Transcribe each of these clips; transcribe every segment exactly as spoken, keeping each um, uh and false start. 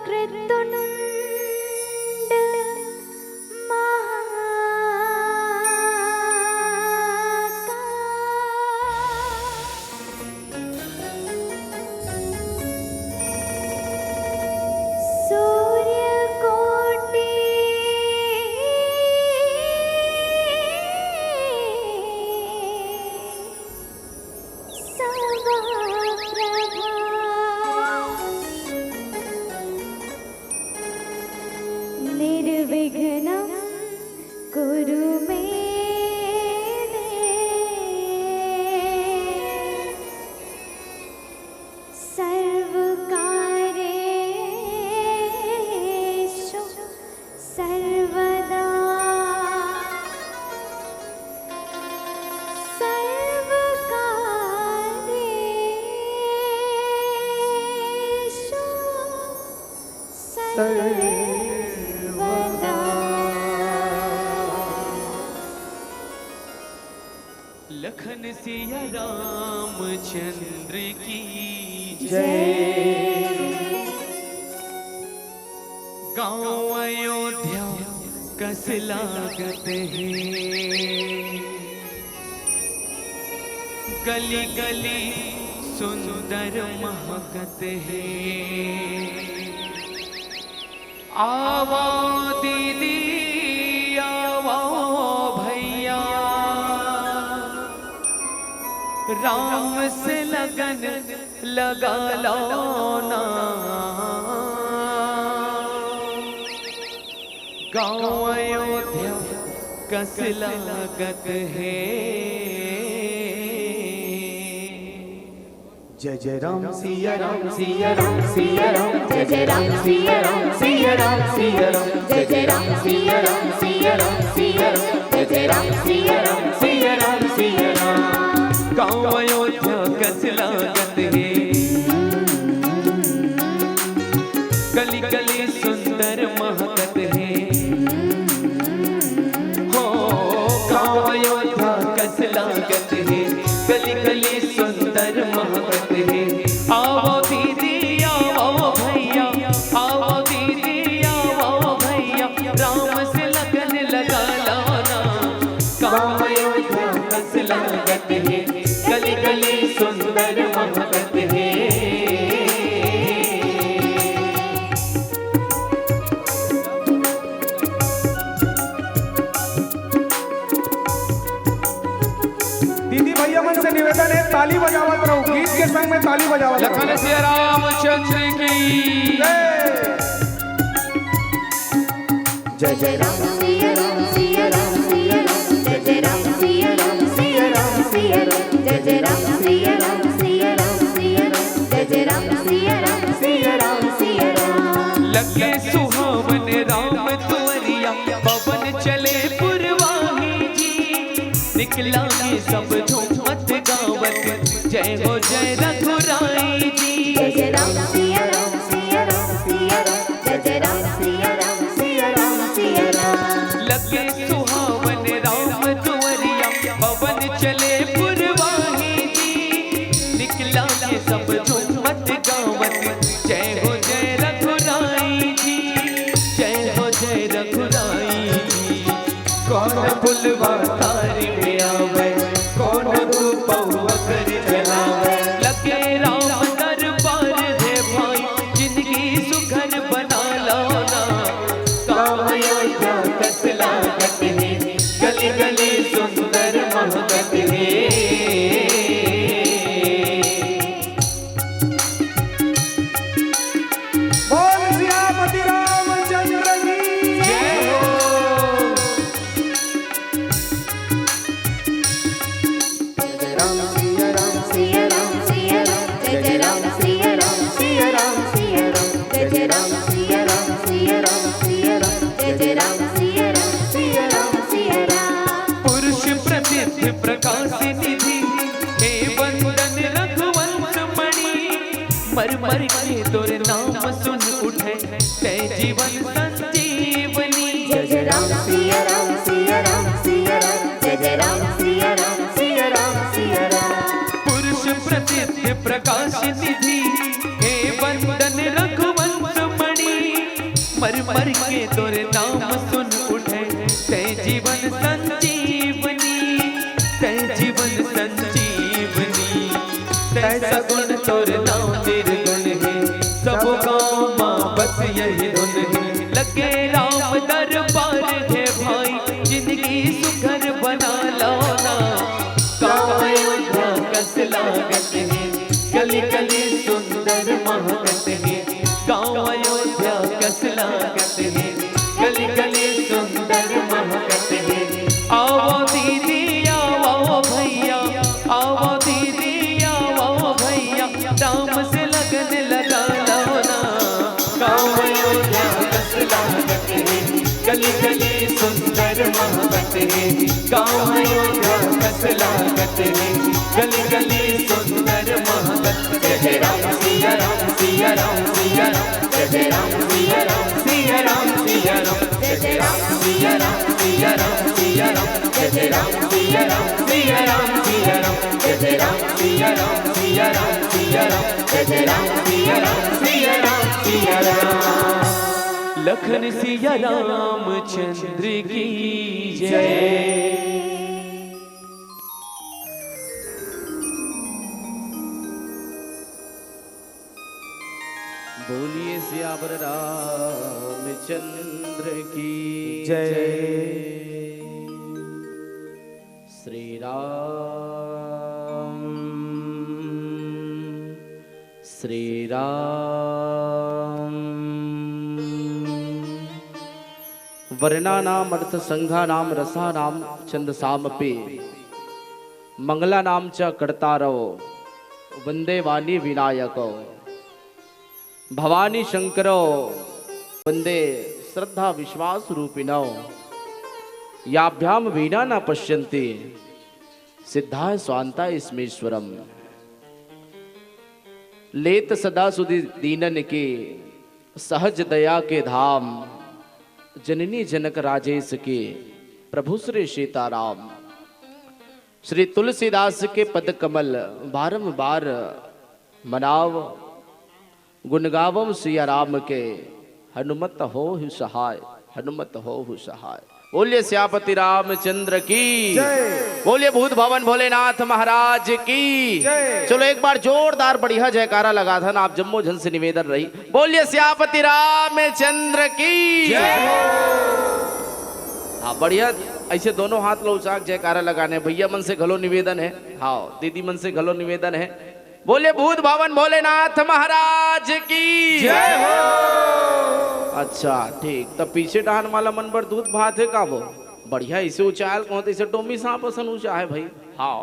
वक्रतुण्ड महाकाय। सूर्यकोटि समप्रभा। निर्विघ्नं कुरु मे देव। सर्वकार्येषु सर्वदा। सर्वकार्येषु सर्वदा। लखन सिया रामचंद्र की जय। गाँव अयोध्या कस लागत हे, गली गली सुंदर महकत हे। आवो दीदी, आवो भैया, राम से लगन लगा लो ना। गाँव अयोध्या कस लागत हे। जय जय राम सिया राम सिया राम सिया राम, जय जय राम सिया राम सिया राम सिया राम, जय जय राम सिया राम सिया राम सिया राम, जय जय राम सिया राम सिया राम सिया राम। गाँव अयोध्या कस लागत हे, गली गली सुंदर महकत हे। हो, गाँव अयोध्या कस लागत हे, गली गली सुंदर महकत हे। आवो दीदी, आवो भैया, आवो दीदी, आवो भैया, राम से लगन लगा लो ना। गाँव अयोध्या कस लागत हे, गली गली सुंदर महकत हे। दीदी भैया मन से निवेदन हे, ताली बजावत रहो, गीत के संग में ताली बजावत रहो। लखन सिया रामचंद्र की जय। जय जय राम सिया राम सिया राम सिया राम, जय जय राम सिया राम सिया राम सिया राम, जय जय राम सिया राम सिया राम सिया राम, जय जय राम सिया राम सिया राम सिया राम। लगे सुहावन राम दुआरिया, पवन चले पुरवाही जी। निकला के सब झूमत गावत, जय हो जय रघुराई जी। जय जय राम सिया राम सिया राम सिया राम, जय जय राम सिया राम सिया राम सिया राम। लगे सुहावन राम दुआरिया, पवन चले पुरवाही जी। निकला के सब झूमत गावत, जय हो जय रघुराई जी, जय हो जय रघुराई जी। कौन फुलवा थारी में आवे, कौन धूपवा कर जलावे। लगे राम दरबार हे भाई, जिंदगी सुघर बना लो ना। गाँव अयोध्या कस लागत हे, गली गली सुंदर महकत हे। बोल सियापति रामचंद्र की जय हो। जय जय राम सिया राम सिया राम सिया राम, जय जय राम सिया राम सिया राम सिया राम, जय जय राम सिया राम सिया राम सिया राम, जय जय राम सिया राम सिया राम सिया राम। पुरुष प्रसिद्ध प्रकाश निधि, हे वंदन रघुवंश मणि। मर मर के तोर नाम सुन उठे, तै जीवन संजीवनी। जय जय राम सिया राम सिया राम सिया राम, जय जय राम सिया राम सिया राम सिया राम। पुरुष प्रसिद्ध प्रकाश निधि, हे वंदन रघुवंश मणि। मर के तोर नाम सुन उठे, तै जीवन संजीवनी, तै जीवन संजीवनी। तै सगुण तोर नाम निर्गुण हे, सब गाँव मा बस यही धुन हे। लगे राम दरबार हे भाई, जिंदगी सुघर बना लो ना। गाँव अयोध्या कस लागत हे, गली गली सुंदर महकत हे। गाँव अयोध्या कस लागत हे, गली गली सुंदर महकत हे। आवो दीदी आवो भैया, आवो दीदी आवो भैया, राम से लगन लगा लो ना। गाँव अयोध्या कस लागत हे, गली गली सुंदर महकत हे। गाँव अयोध्या कस लागत हे, गली गली सुंदर महकत। जय जय राम सिया राम सिया राम सिया राम, जय जय राम सिया राम सिया राम सिया राम, जय जय राम सिया राम सिया राम सिया राम, जय जय राम सिया राम सिया राम सिया राम, जय जय राम सिया राम सिया राम सिया राम, जय जय राम सिया राम सिया राम सिया राम। लखन सिया रामचंद्र की जय। बोलिए सियावर रामचंद्र की जय। जय। श्री राम, श्री राम। वर्णानाम अर्थ संघानाम रसानाम छंदसामपि। मंगलानाम च कर्तारौ वंदे वाणी विनायकौ। भवानी शंकरौ वंदे श्रद्धा विश्वास रूपिणौ। याभ्याम वीणा न पश्यन्ति सिद्धा स्वान्ता स्मेश्वरम। लेत सदा सुधि दीनन के सहज दया के धाम। जननी जनक राजेश के प्रभु श्री सीताराम। श्री तुलसीदास के पद कमल बारंबार मनाव। गुण गावम सिया राम के, हनुमत होहु सहाय, हनुमत होहु सहाय। बोलिए सियापति रामचंद्र की जय। बोलिए भूत भवन भोलेनाथ महाराज की जय। चलो एक बार जोरदार बढ़िया जयकारा लगा दन, आप जम्मो झन से निवेदन रही। बोलिए सियापति रामचंद्र की जय। हाँ, बढ़िया, ऐसे दोनों हाथ ला उचा के जयकारा लगाने। भैया मन से घलो निवेदन हे, हाँ, दीदी मन से घलो निवेदन हे। बोलिए भूत भवन भोलेनाथ महाराज की जय हो। अच्छा, ठीक, त पीछे डहान वाला मन बर दूध भात हे का वो? बढ़िया, इसे उचाल कहो त इसे डोमी सांप असन उचा हे भाई। हाँ,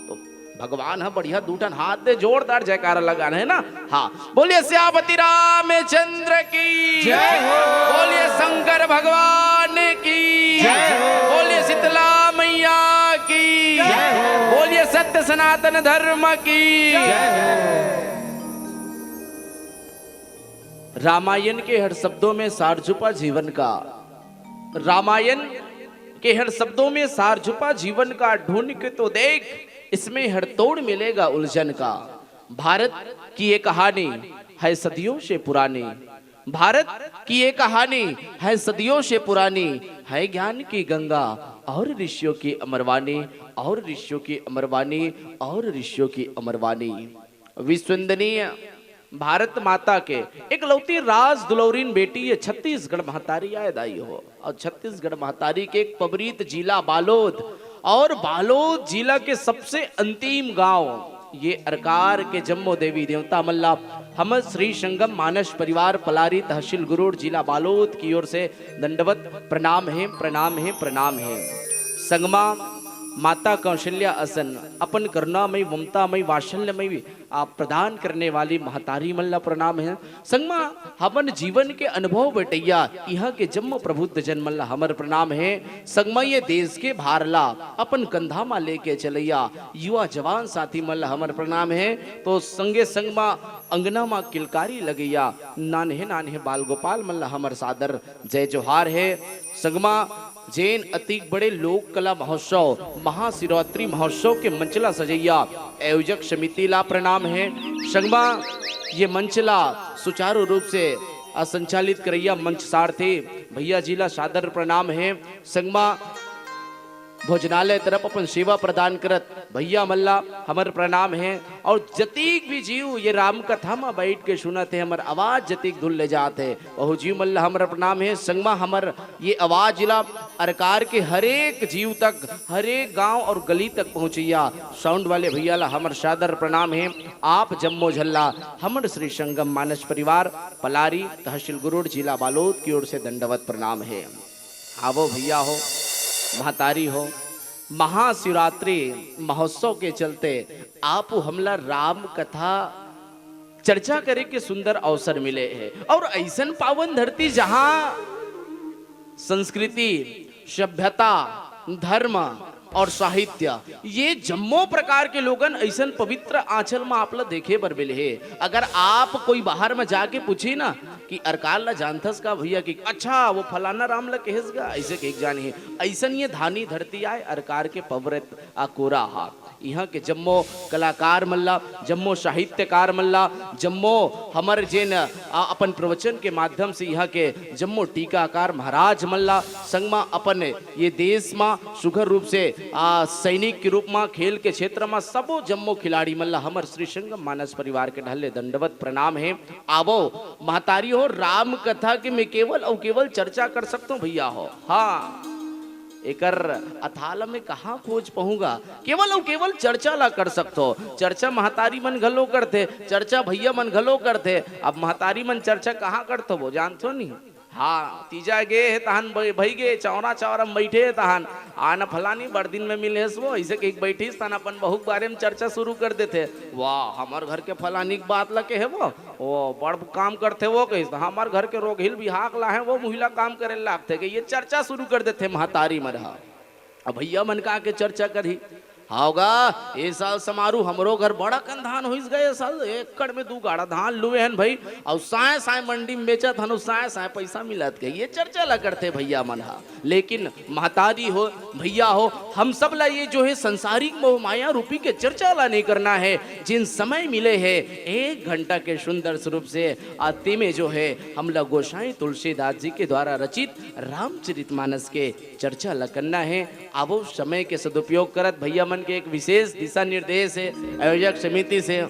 तो भगवान ह बढ़िया दू ठन हाथ दे जोरदार जयकारा लगाना हे ना। हाँ, बोलिए सियापति रामचंद्र की जय हो। बोलिए शंकर भगवान की जय हो। बोलिए शीतला मैया की जय हो। बोलिए सत्य सनातन धर्म की जय हो। रामायण के हर शब्दों में सार छुपा जीवन का। रामायण के हर शब्दों में सार छुपा जीवन का। ढूंढ के तो देख, इसमें हर तोड़ मिलेगा उलझन का। भारत की ये कहानी है सदियों से पुरानी। भारत की ये कहानी है सदियों से पुरानी। है ज्ञान की गंगा और ऋषियों की अमरवाणी, और ऋषियों की अमरवाणी, और ऋषियों की अमरवाणी। विश्ववंदनीय भारत माता के एकलौती राज दुलौरीन बेटी ये छत्तीसगढ़ महतारी आय दाई हो। और छत्तीसगढ़ महतारी के एक पबरीत जिला बालोद, और बालोद जिला के सबसे अंतिम गांव ये अरकार के जम्मो देवी देवता मन ला हमर श्री संगम मानस परिवार पलारी तहसील गुरूर जिला बालोद की ओर से दंडवत प्रणाम हे, प्रणाम हे, प्रणाम हे। संगमा माता कौशल्या असन अपन करुणामयी, ममतामयी, वात्सल्यमयी आप प्रदान करने वाली महतारी मन ला प्रणाम हे। संगमा, हमन जीवन के अनुभव बटैया इहाँ के जम्मो प्रबुद्ध जन मन ला हमर प्रणाम हे। संगमा, ये देश के भार ला अपन कंधा मा लेके चलैया युवा जवान साथी मन ला हमर प्रणाम हे। तो संगे संगमा अंगना मा किलकारी लगैया नान्हे नान्हे बाल गोपाल मन ला हमर सादर जय जोहार हे। संगमा, जेन अतिक बड़े लोक कला महोत्सव, महाशिवरात्रि महोत्सव के मंच ला सजैया आयोजक समिति ला प्रणाम हे। संगमा, ये मंच ला सुचारू रूप से संचालित करइया मंच सारथी भैया जी ला सादर प्रणाम हे। संगमा भोजनालय तरफ अपन सेवा प्रदान करत भैया मन ला हमर प्रणाम हे। और जतीक भी जीव ये राम कथा म बैठ के सुनत हे, हमर आवाज जतीक दूर ले जात हे, वहू जीव मन ला हमर प्रणाम हे। संगमा हमर ये आवाज ला अरकार के हरेक जीव तक, हरेक गांव और गली तक पहुंचैया साउंड वाले भैया ला हमर सादर प्रणाम हे। आप जम्मो झन ला हमर श्री संगम मानस परिवार पलारी, तहसील गुरुड़, जिला बालोद की ओर से दंडवत प्रणाम हे। आवो भैया हो, महतारी हो, महाशिवरात्रि महोत्सव के चलते आप हमला राम कथा चर्चा करे के सुंदर अवसर मिले हे। और ऐसन पावन धरती, जहां संस्कृति, सभ्यता, धर्म और साहित्य, ये जम्मो प्रकार के लोगन ऐसन पवित्र आंचल म आप ल देखे बर मिले हे। अगर आप कोई बाहर म जाके पूछी ना कि अरकार ल जानथस का भैया, कि अच्छा, वो फलाना राम ल कहेस गा, ऐसे कहिके जानी हे। ऐसन ये धानी धरती आय, अरकार के पवित्र अकोरा हा। इहाँ के जम्मो कलाकार मन ला, जम्मो साहित्यकार मन ला, जम्मो हमर जेन, आ, अपन प्रवचन के माध्यम से इहाँ के जम्मो टीकाकार महाराज मन ला, संगमा अपन ये देश मा सुघर रूप से, आ, सैनिक के रूप मा, खेल के क्षेत्र मा सबो जम्मो खिलाड़ी मन ला हमर श्री संगम मानस परिवार के ढल्ले दंडवत प्रणाम हे। आवो महतारी हो, राम कथा के मैं केवल अउ केवल चर्चा कर सकथों भैया हो। हाँ, एकर अथाह ल मैं कहाँ खोज पाहूंगा? केवल अउ केवल चर्चा ला कर सकथो। चर्चा महतारी मन घलो करथे, चर्चा भैया मन घलो करथे। अब महतारी मन चर्चा कहाँ करथो वो जानथो नहीं? हाँ, तीजा गे हे तहन ब-, भई गे, चौरा चौरा म बइठे हे तहन, आन फलानी बड़ दिन में मिले हस वो, ऐसे कहिके बइठिस तहन अपन बहू के बारे में चर्चा शुरू कर देथे। वाह, हमर घर के फलानी के बात ला कहे वो, वो बड़ काम करथे वो कहिस, त हमर घर के रोगहिल बिहाक ला हे, वो मुहिला काम करे लागथे, कि ये चर्चा शुरू कर देथे महतारी मन ह। अब भैया मन का के चर्चा करही, हाव गा, ए साल समारू हमरो घर बड़ा कन धान होइस गा, ए साल एकड़ में दू गाड़ा धान लुए हन भई, अउ साय साय मंडी में बेचत हन, अउ साय साय पैसा मिलत गा, ये चर्चा ला करथे भैया मन ह। लेकिन महतारी हो, भैया हो, हम सब ला ये जो है संसारिक मोह माया रूपी के चर्चा ला नहीं करना है। जिन समय मिले है एक घंटा के सुंदर स्वरूप से आते में जो है हम ला गोसाई तुलसीदास जी के द्वारा रचित रामचरितमानस के चर्चा ल करना हे। आवो समय के सदुपयोग करत भैया मन के एक विशेष दिशा निर्देश हे आयोजक समिति से,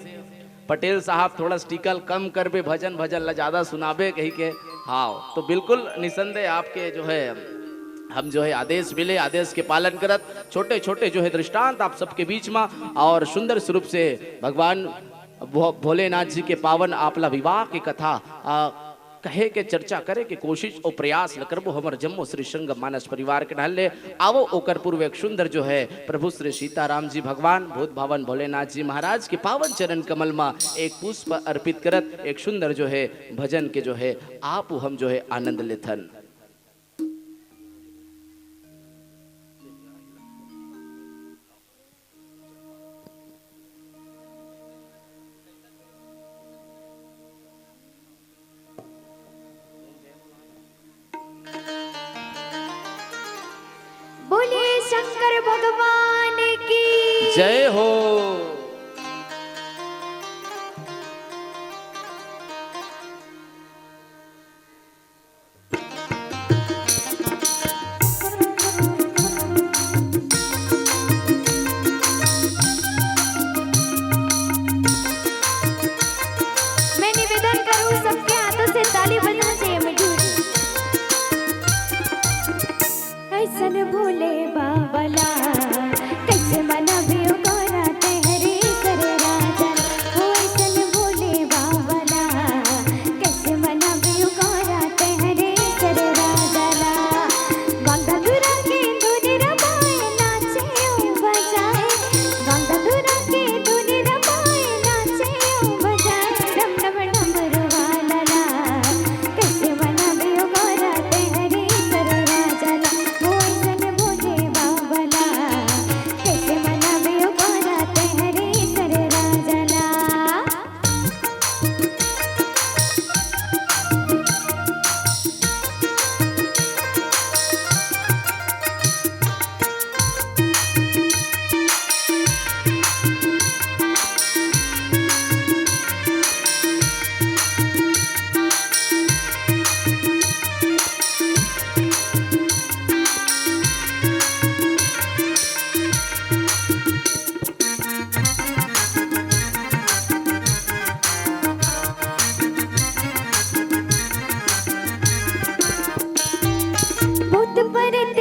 पटेल साहब थोड़ा सा टिकल कम करबे, भजन भजन ला ज्यादा सुनाबे कही के। हाँ, तो बिल्कुल निसंदेह आपके जो है हम जो है आदेश मिले, आदेश के पालन करत छोटे छोटे जो है दृष्टांत आप सबके बीच में और सुंदर स्वरूप से भगवान भो-, भोलेनाथ जी के पावन आपला विवाह के कथा आ, कहे के चर्चा करे के कोशिश अउ प्रयास ल करबो हमर जम्मो श्री संगम मानस परिवार के ढाल ले। आवो ओकर पूर्व एक सुंदर जो है प्रभु श्री सीताराम जी भगवान भूत भावन भोलेनाथ जी महाराज के पावन चरण कमल मा एक पुष्प अर्पित करत एक सुंदर जो है भजन के जो है आप हम जो है आनंद लेथन। बोले शंकर भगवान की जय हो। मैं निवेदन करूं सबके हाथों से ताली बजना चाहिए मिठू। ऐसन भोले बाबा ला कैसे मनाबे ओ गौरा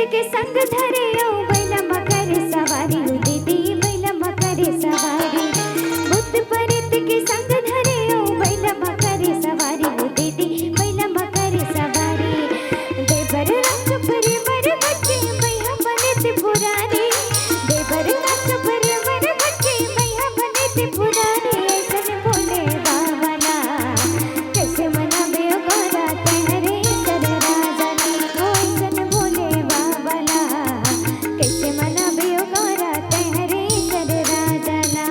के संग धरे ओ बैला म करे सवारी, ओ दीदी बैला म करे सवारी। भूत प्रेत के संग धरे ओ बैला म करे सवारी, ओ दीदी बैला म करे सवारी। देवर राज पर वर बचे मैया बने त्रिपुरारी। देवर राज पर वर बचे मैया बने त्रिपुरारी। ऐसन भोले बाबा ला कैसे मनाबे ओ गौरा तैहरे सर राजा ला। ओ ऐसन भोले बाबा ला कैसे मनाबे ओ गौरा तैहरे सर राजा ला।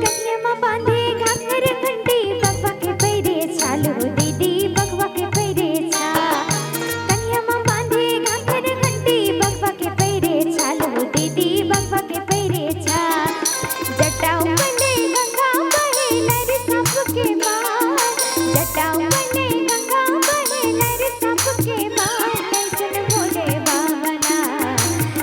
कनिया म बांधे घाघर घंटी, बगवा के पैरे छाल हो दीदी, बगवा के पैरे छाल। कनिया म बांधे घाघर घंटी, बगवा के पैरे छाल हो दीदी, बगवा के पैरे छाल। जटाऊ बने गंगा बहे, नर सांप के बाल। जटाऊ बने गंगा बहे, नर सांप के बाल। कैसन भोले बाबा ला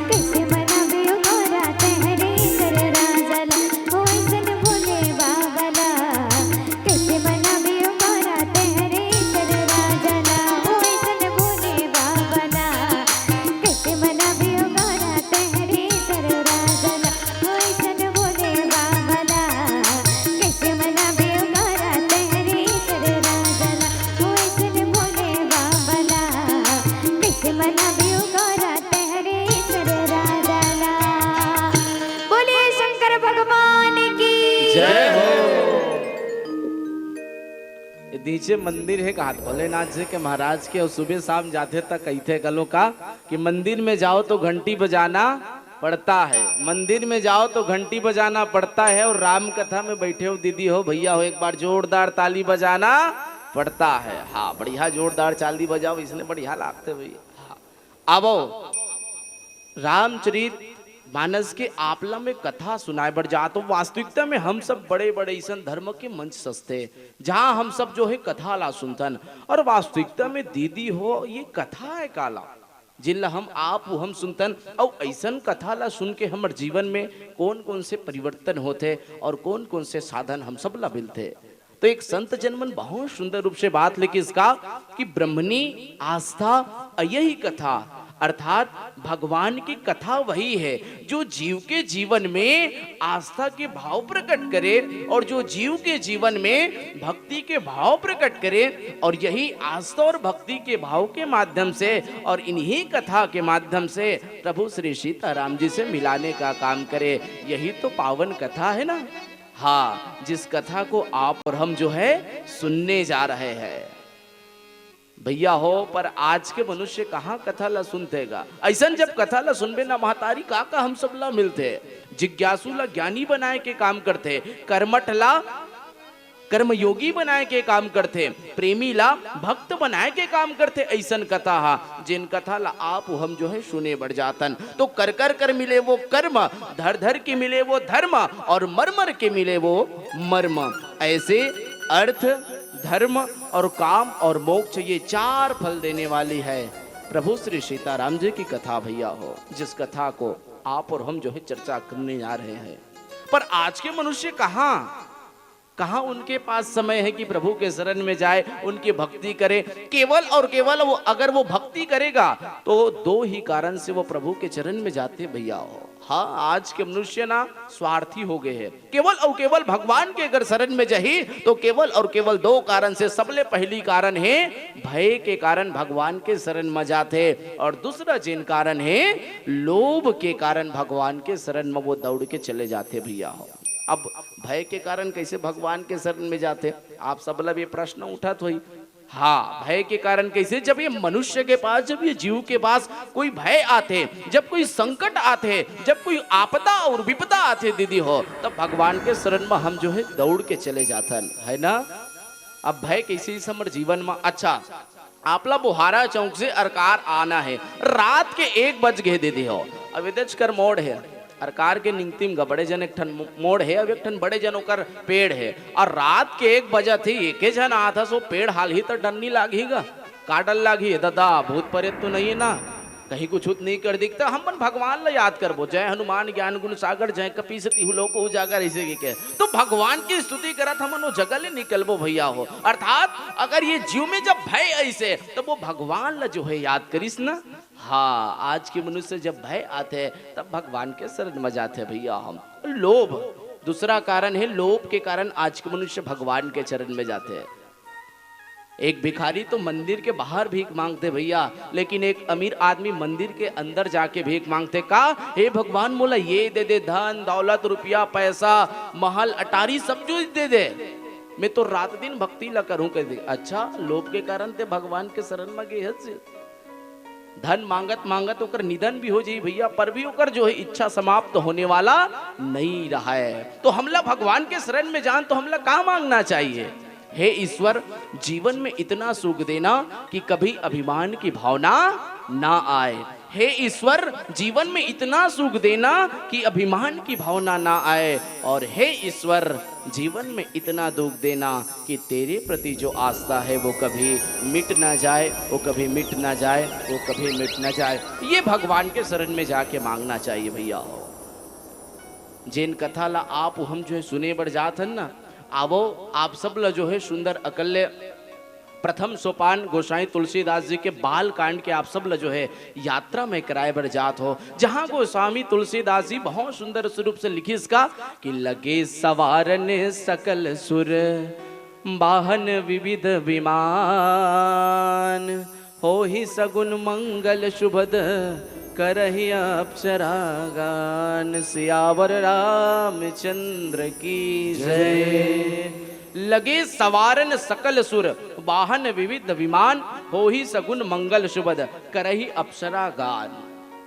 कैसे मनाबे ओ गौरा तैहरे सर राजा ला। ओ ऐसन भोले बाबा ला कैसे मनाबे ओ गौरा तैहरे सर राजा ला। ओ ऐसन भोले बाबा ला कैसे मनाबे ओ गौरा तैहरे सर राजा ला। ओ ऐसन भोले बाबा ला कैसे मनाबे ओ गौरा तैहरे सर राजा ला। ओ ऐसन भोले बाबा ला कैसे मनाबे ओ गौरा तैहरे सर राजा ला। बोलिए शंकर भगवान की। जय हो। ये नीचे मंदिर हे कहात भोलेनाथ जी के महाराज के, अउ सुबह शाम जाथे त कहिथे घलो का कि मंदिर में जाओ तो घंटी बजाना पड़ता है, मंदिर में जाओ तो घंटी बजाना पड़ता है। और राम कथा में बैठे हो दीदी हो, भैया हो, एक बार जोरदार ताली बजाना पड़ता है। हाँ, बढ़िया जोरदार ताली बजाओ, इसने बढ़िया लागथे भैया। हाँ। आवो, रामचरित मानस के आपला में कथा सुनाए बर जात हो। वास्तविकता में हम सब बड़े-बड़े अइसन धर्म के मंच सजथे, जहाँ हम सब जो है कथा ला सुनथन। और वास्तविकता में दीदी हो, ये कथा है काला, जिन ला हम आप वो हम सुनथन, अउ अइसन कथा ला सुन के हमर जीवन में कौन-कौन से परिवर्तन होथे और कौन-कौन से साधन हम सब ला मिलथे। तो एक संत जन मन बहुत सुंदर रूप से बात लिखिस का कि ब्रह्मणी आस्था अयही कथा, अर्थात भगवान की कथा वही है जो जीव के जीवन में आस्था के भाव प्रकट करे और जो जीव के जीवन में भक्ति के भाव प्रकट करे, और यही आस्था और भक्ति के भाव के माध्यम से और इन्हीं कथा के माध्यम से प्रभु श्री सीताराम जी से मिलाने का काम करे। यही तो पावन कथा है ना। हाँ, जिस कथा को आप और हम जो है सुनने जा रहे हैं भैया हो, पर आज के मनुष्य कहाँ कथा ला सुनथे गा? अइसन जब कथा ला सुनबे ना महतारी, का का हम सब ला मिलथे? जिज्ञासु ला ज्ञानी बनाए के काम करथे, कर्मठ ला कर्मयोगी बनाए के काम करथे, प्रेमी ला भक्त बनाए के काम करथे। अइसन कथा हा, जेन कथा ला आप हम जो है सुने बर जातन, तो कर कर कर मिले वो कर्म, धर धर के मिले वो धर्म, और मर मर के मिले वो मर्म। ऐसे अर्थ, धर्म और काम और मोक्ष, ये चार फल देने वाली है प्रभु श्री सीताराम जी की कथा भैया हो, जिस कथा को आप और हम जो है चर्चा करने जा रहे हैं। पर आज के मनुष्य कहाँ, कहाँ उनके पास समय है कि प्रभु के शरण में जाए, उनकी भक्ति करे? केवल और केवल वो, अगर वो भक्ति करेगा तो दो ही कारण से वो प्रभु के चरण में जाते भैया हो। हाँ, आज के मनुष्य ना स्वार्थी हो गए हैं। केवल और केवल भगवान के अगर शरण में जाही तो केवल और केवल दो कारण से। सबले पहली कारण है भय के कारण भगवान के शरण में जाथे, और दूसरा जेन कारण है लोभ के कारण भगवान के शरण में वो दौड़ के चले जाथे भैया हो। अब भय के कारण कैसे भगवान के शरण में जाथे, आप सब ला ये प्रश्न उठत होई। हाँ, भय के कारण कैसे? जब ये मनुष्य के पास, जब ये जीव के पास कोई भय आथे, जब कोई संकट आथे, जब कोई आपदा और विपदा आथे दीदी हो, तब भगवान के शरण में हम जो है दौड़ के चले जाथन, है ना? अब भय कइसे इस हमर जीवन म? अच्छा, आप ला बोहारा चौक से अरकार आना हे, रात के एक बज गे दीदी हो। अब एदेच कर मोड़ हे, अरकार के निंगती म गा बड़े जन एक ठन मो-, मोड़ हे, अब एक ठन बड़े जन ओकर पेड़ हे, अउ रात के एक बजत ही एके झन आत हस, ओ पेड़ हालही त डर नी लागही गा? का डर लागही? ए ददा, भूत परेत तो नइ हे ना? कहीं कुछ उत नहीं कर दिखता, हमन भगवान ला याद करबो, "जय हनुमान ज्ञान गुण सागर, जय कपीस तिहु लोक उजागर", ऐसे के, के। तो भगवान की स्तुति करत हमन वो जगह ले निकलबो भैया हो। अर्थात अगर ये जीव में जब भय ऐसे, तब वो भगवान ला जो है याद करिस ना। हाँ, आज के मनुष्य जब भय आथे, तब भगवान के शरण में जाथे भैया हम। लोभ दूसरा कारण है, लोभ के कारण आज के मनुष्य भगवान के चरण में जाथे। एक भिखारी तो मंदिर के बाहर भीख मांगथे भैया, लेकिन एक अमीर आदमी मंदिर के अंदर जाके भीख मांगथे, का, "हे भगवान, मोला ये दे दे, धन दौलत, रुपया पैसा, महल अटारी, सब चीज दे दे, मैं तो रात दिन भक्ति ला करूं," कह दे। अच्छा, लोभ के कारण ते भगवान के शरण में गे हस। धन मांगत मांगत ओकर निधन भी हो जाई भैया, पर भी ओकर जो है इच्छा समाप्त होने वाला नहीं रहा है। तो हमला भगवान के शरण में जान, तो हमला का मांगना चाहिए? हे ईश्वर, जीवन में इतना सुख देना कि कभी अभिमान की भावना ना आए। हे ईश्वर, जीवन में इतना सुख देना कि अभिमान की भावना ना आए। और हे ईश्वर, जीवन में इतना दुख देना कि तेरे प्रति जो आस्था है, वो कभी मिट ना जाए, वो कभी मिट ना जाए, वो कभी मिट ना जाए। ये भगवान के शरण में जाके मांगना चाहिए भैया हो। जेन कथा ला आप हम जो है सुने बर जात हन ना, आवो आप सब ला जो है सुंदर अकल्ले प्रथम सोपान गोसाई तुलसीदास जी के बाल कांड के आप सब ला जो है यात्रा में कराए बर जात हो, जहां गोस्वामी तुलसीदास जी बहुत सुंदर स्वरूप से लिखिस का कि "लगे सवारन सकल सुर, वाहन विविध विमान, होहि सगुन मंगल सुभद, करहि अप्सरा गान।" सियावर रामचंद्र की जय। "लगे सवारन सकल सुर, वाहन विविध विमान, होहि सगुन मंगल सुभद, करहि अप्सरा गान।"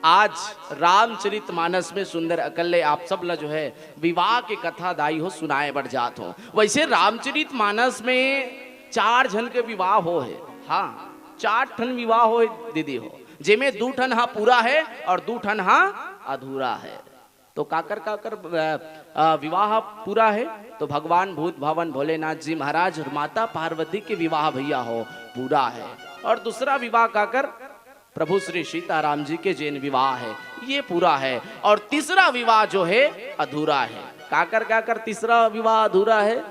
आज रामचरित मानस में सुंदर अकल्ले आप सब ला जो है विवाह के कथा दाई हो सुनाए बर जात हो। वैसे रामचरित मानस में चार झन के विवाह हो है। हाँ, चार ठन विवाह हो है दीदी हो, जेमे दू ठन हा पूरा है और दू ठन हा अधूरा है। तो काकर काकर, अ, अ, विवाह पूरा है? तो भगवान भूत भावन भोलेनाथ जी महाराज और माता पार्वती के विवाह भैया हो पूरा है। और दूसरा विवाह काकर? प्रभु श्री सीताराम जी के जेन विवाह है, ये पूरा है। और तीसरा विवाह जो है अधूरा है। काकर काकर तीसरा विवाह अधूरा है?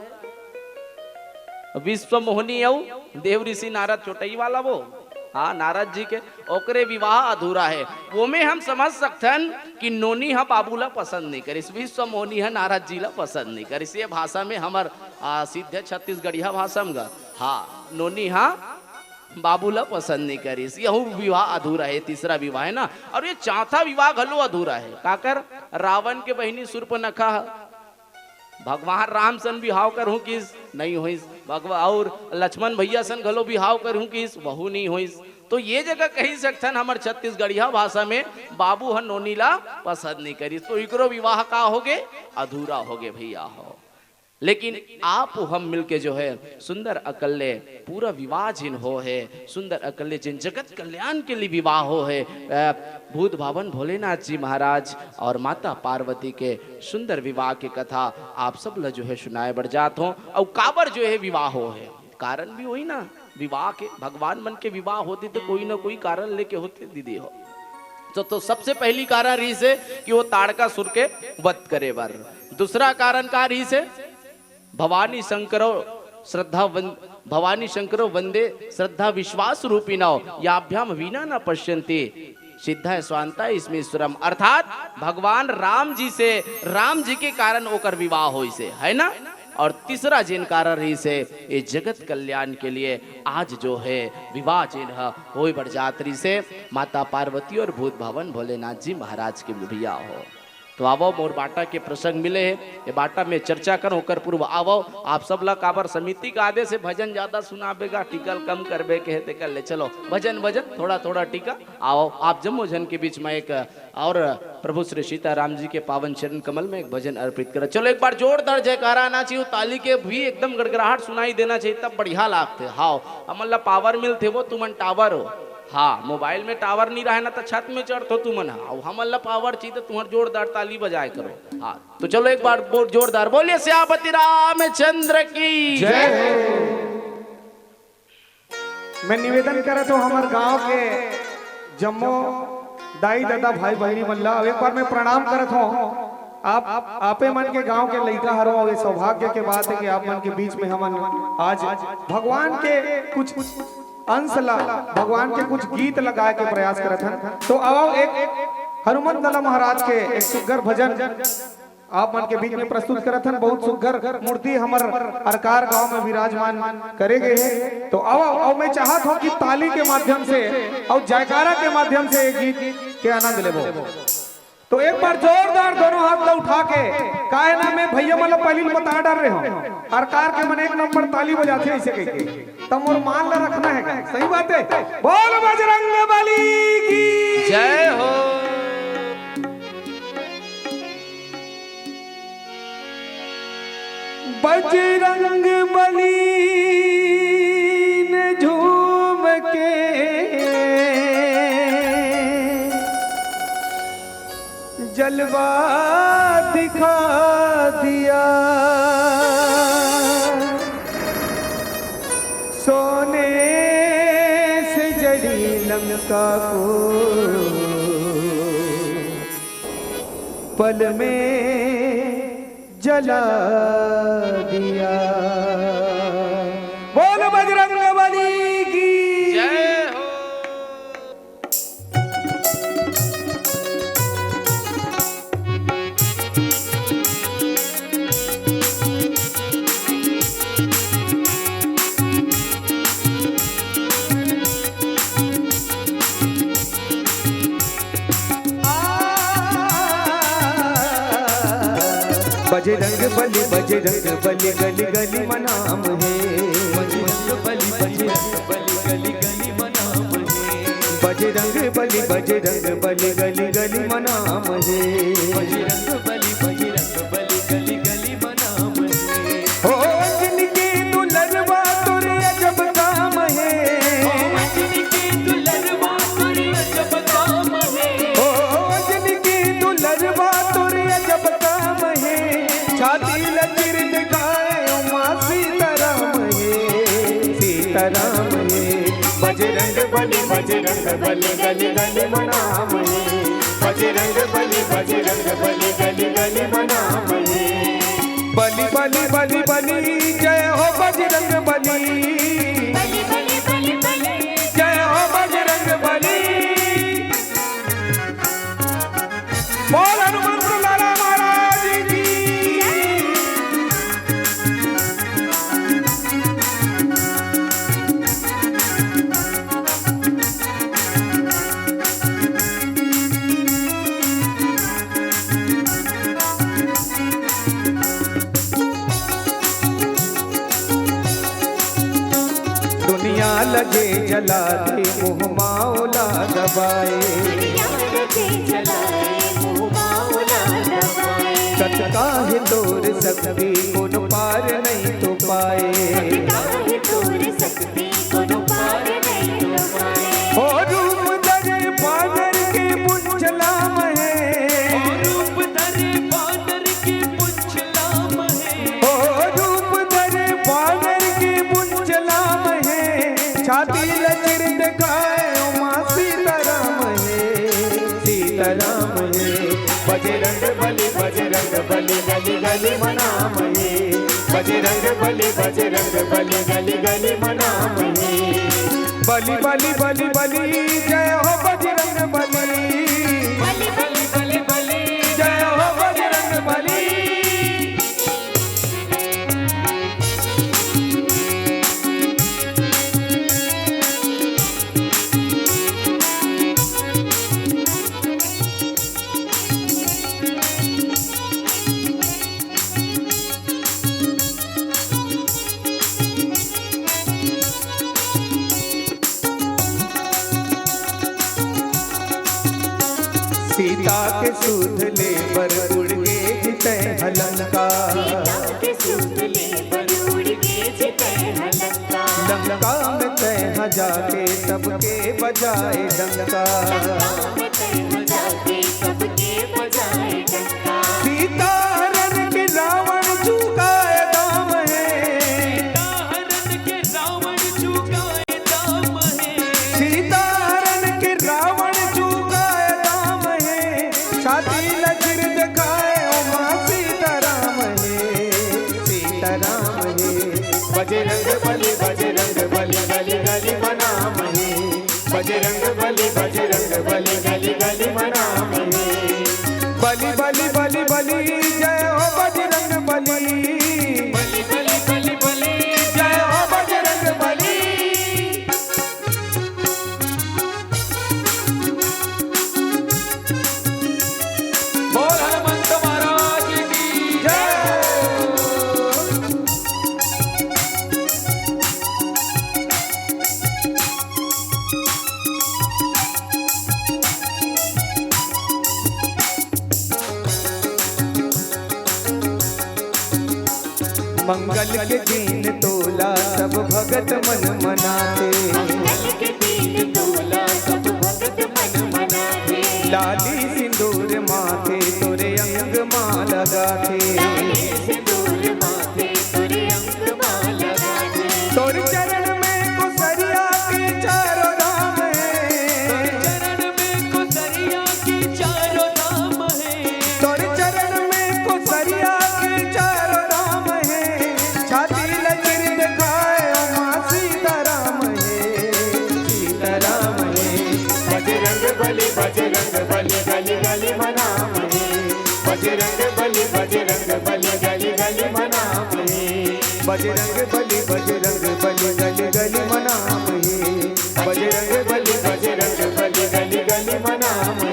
विश्व मोहनी अउ देव ऋषि नारद चोटई वाला वो, हाँ, नारद जी के, ओकरे विवाह अधूरा है। वो में हम समझ सकथन कि नोनी हा बाबू ला पसंद नहीं करिस। विश्व मोहनी हा नारद जी ला पसंद नहीं करिस। ये भाषा में हमर, आ, सिद्ध छत्तीसगढ़िया भाषा में गा, हाँ, नोनी हा बाबू ला पसंद नहीं करिस। यहू विवाह अधूरा है, तीसरा विवाह है ना। और ये चौथा विवाह घलो अधूरा है। काकर? रावण के बहिनी शूर्पनखा ह भगवान राम सन बिहाव करहूं किस, नहीं होइस। भगवा-, और लक्ष्मण भैया सन घलो बिहाव करहूं किस, वहू नहीं होइस। तो ये जगह कही सकथन हमर छत्तीसगढ़िया भाषा में, "बाबू ह नोनी ला पसंद नहीं करिस।" तो इकरो विवाह का होगे? अधूरा होगे भैया हो। लेकिन आप हम मिलके जो है सुंदर अकल्ले पूरा विवाह जिन हो है, सुंदर अकल्ले जिन जगत कल्याण के लिए विवाह हो है, अ, भूत भावन भोलेनाथ जी महाराज और माता पार्वती के सुंदर विवाह के कथा आप सब ला जो है सुनाए बर जात हो। और काबर जो है विवाह हो है, कारण भी वही ना, विवाह के, भगवान मन के विवाह होती तो कोई ना कोई कारण लेके होते दीदी हो। तो, तो सबसे पहली कारण रहिस हे कि वो ताड़कासुर के वध करे बर। दूसरा कारण का रहिस हे? भवानी शंकरो श्रद्धा वन-, भवानी शंकरो वंदे श्रद्धा विश्वास रूपिणो, याभ्याम विना न पश्यंती सिद्धा स्वांता इसमें ईश्वरम। अर्थात भगवान राम जी से, राम जी के कारण ओकर विवाह होइस हे, है ना? और तीसरा जेन कारण रहिस हे, ये जगत कल्याण के लिए आज जो है विवाह जेन ह होय बर जात रहिस हे, माता पार्वती और भूत भावन भोलेनाथ जी महाराज के भैया हो। तो आवव, मोर बाटा के प्रसंग मिले हे, ये बाटा में चर्चा करो, ओकर पूर्व आवव। आप सब ला काबर समिति का आदेश हे, भजन ज्यादा सुनाबे गा, टीका ल कम करबे के हे, तेकर ले चलो, भजन भजन, थोड़ा थोड़ा टीका। आवव, आप जम्मो झन के बीच में एक और प्रभु श्री सीताराम जी के पावन चरण कमल में एक भजन अर्पित करा। चलो, एक बार जोरदार जयकारा आना चाहिए, ताली के भी एकदम गड़गड़ाहट सुनाई देना चाहिए, तब बढ़िया लागथे। हाव, हमन ला पावर मिलथे, वो तुमन टावर हो। हाँ, मोबाइल में टावर नहीं रहे ना, तो छत में चढ़थो तुमन ह। अउ हमन ला पावर चाहिए, तो तुहर जोरदार ताली बजाए करो। हाँ, तो चलो, एक बार बहुत जोरदार बोलिए, सियापति रामचंद्र की जय। मैं निवेदन करत हूँ, हमर गांव के जम्मो दाई ददा भाई बहिनी मन ला, अउ एक बार मैं प्रणाम करत हूँ। आप, आपे मन के गांव के लइका हरो, अउ ये सौभाग्य के बात है कि आप मन के बीच में हमन आज भगवान के कुछ अंश ला, भगवान के कुछ गीत ला गाए के प्रयास करत हन। तो आओ, एक हनुमंत लाला महाराज के एक सुग्घर भजन आप मन के बीच में प्रस्तुत करत हन। बहुत सुग्घर मूर्ति हमर अरकार गांव में विराजमान करे गए हे। तो आओ, आओ, मैं चाहत हूँ कि ताली के माध्यम से और जयकारा के माध्यम से ये गीत के आनंद लेबो। तो एक बार जोरदार दोनों हाथ ला उठा के, काहे ना मैं भैया मन ला पहिली बता डर रहे हूँ, अरकार के मन एक नंबर ताली बजाथे ऐसे कह के, तब मोर मान ला रखना है, सही बात है। बोल बजरंग बली की जय हो। बजरंग बली ने झूम के जलवा दिखा दिया, सोने से जड़ी लंका को पल में जला दिया। बोल बजरंग बली की जय हो। बजरंग बली, बजरंग बली, गली गली मनाम है। बजरंग बली, बजरंग बली, गली गली मनाम है। बजरंग बली, बजरंग बली, गली गली मनाम है। बजरंग बली, बजरंग बली, गली गली मनाम है। हो अंजनी के दुलरवा तोरे अजब काम है। हो अंजनी के दुलरवा तोरे अजब काम है। हो अंजनी के दुलरवा तोरे अजब काम है। छाती लकीर दिखाए उमा सीताराम है, सीताराम है। बजरंग बली, बजरंग बली, गली गली मनाम है। बजरंग बली, बजरंग बली, गली गली मनाम है। बली बली बली बली, जय हो बजरंग बली। बली बली बली बली, जय हो बजरंग बली। बोल हनुमंत लाला महाराज की। दुनिया लगे जला दे, मुँह माओला दबाए। दुनिया लगे जला दे, मुँह माओला दबाए। सत काहे तोर शक्ति, कोनो पार नहीं तो पाए। सत काहे तोर शक्ति, कोनो पार नहीं तो पाए। हो रूप धरे बानर के पूँछ लाम है। हो रूप धरे बानर के पूँछ लाम है। हो रूप धरे बानर के पूँछ लाम है। छाती लचर दिखाए उमा सीताराम है, सीताराम है। बजरंग बली, बजरंग बली, गली गली मनाम है। बजरंग बली, बजरंग बली, गली गली मनाम है। बली बली बली बली, जय हो बजरंग बली। बली बली बली बली, जय हो बजरंग बली। सूध ले बर उड़ गे जितै ह लंका। सीता के सूध ले बर उड़ गे जितै ह लंका। लंका में तै ह जाके सबके बजाए डंका। लंका में तै ह जाके सबके बजाए डंका। सीता हरण के रावण चुकाए दाम हे। सीता हरण के रावण चुकाए दाम हे। सीता हरण के रावण चुकाए दाम हे। छाती ल चीर देखाए ओमा सीताराम हे, सीताराम हे। बजरंग बली, बजरंग बली, गली गली म नाम हे। बजरंग बली, बजरंग बली, गली गली म नाम हे। बली, बली, बली, बली, जय हो बजरंग बली। बली, बली, बली, बली, जय हो बजरंग बली। बोल हनुमंत महाराज की जय। मंगल के दिन तोला सब भगत मन मनाथे। मंगल के दिन तोला सब भगत मन मनाथे। लाली सिंदूर माथे तोरे अंग मा लगाथे। लाली सिंदूर माथे तोरे अंग मा लगाथे। तोर चरण में कुसरिया के चारों धाम हे। तोर चरण में कुसरिया के चारों धाम हे। तोर चरण में कुसरिया के चारों धाम हे। छाती ल चीर देखाए ओमा सीताराम हे, सीताराम हे। बजरंग बली, बजरंग बली, गली गली म नाम हे। बजरंग बली, बजरंग बली, गली गली म नाम हे। बजरंग बली, बजरंग बली, गली गली म नाम हे। बजरंग बली, बजरंग बली, गली गली म नाम हे।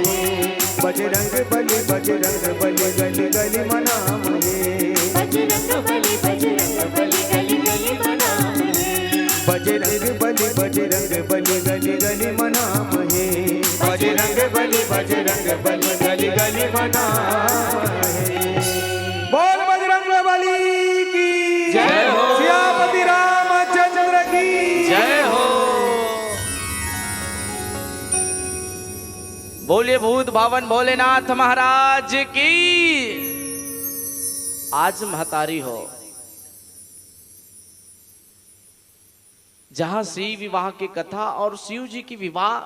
बजरंग बली, बजरंग बली, गली गली म नाम हे। बजरंग बली, बजरंग बली, गली गली म नाम हे। बजरंग बली, बजरंग बली, गली गली म नाम हे। बजरंग बली, बजरंग बली, गली गली म नाम हे। बोल बजरंग बली की जय हो। सियापति रामचंद्र की जय हो। बोलिए भूत भावन भोलेनाथ महाराज की। आज महतारी हो, जहां शिव विवाह के कथा और शिव जी की विवाह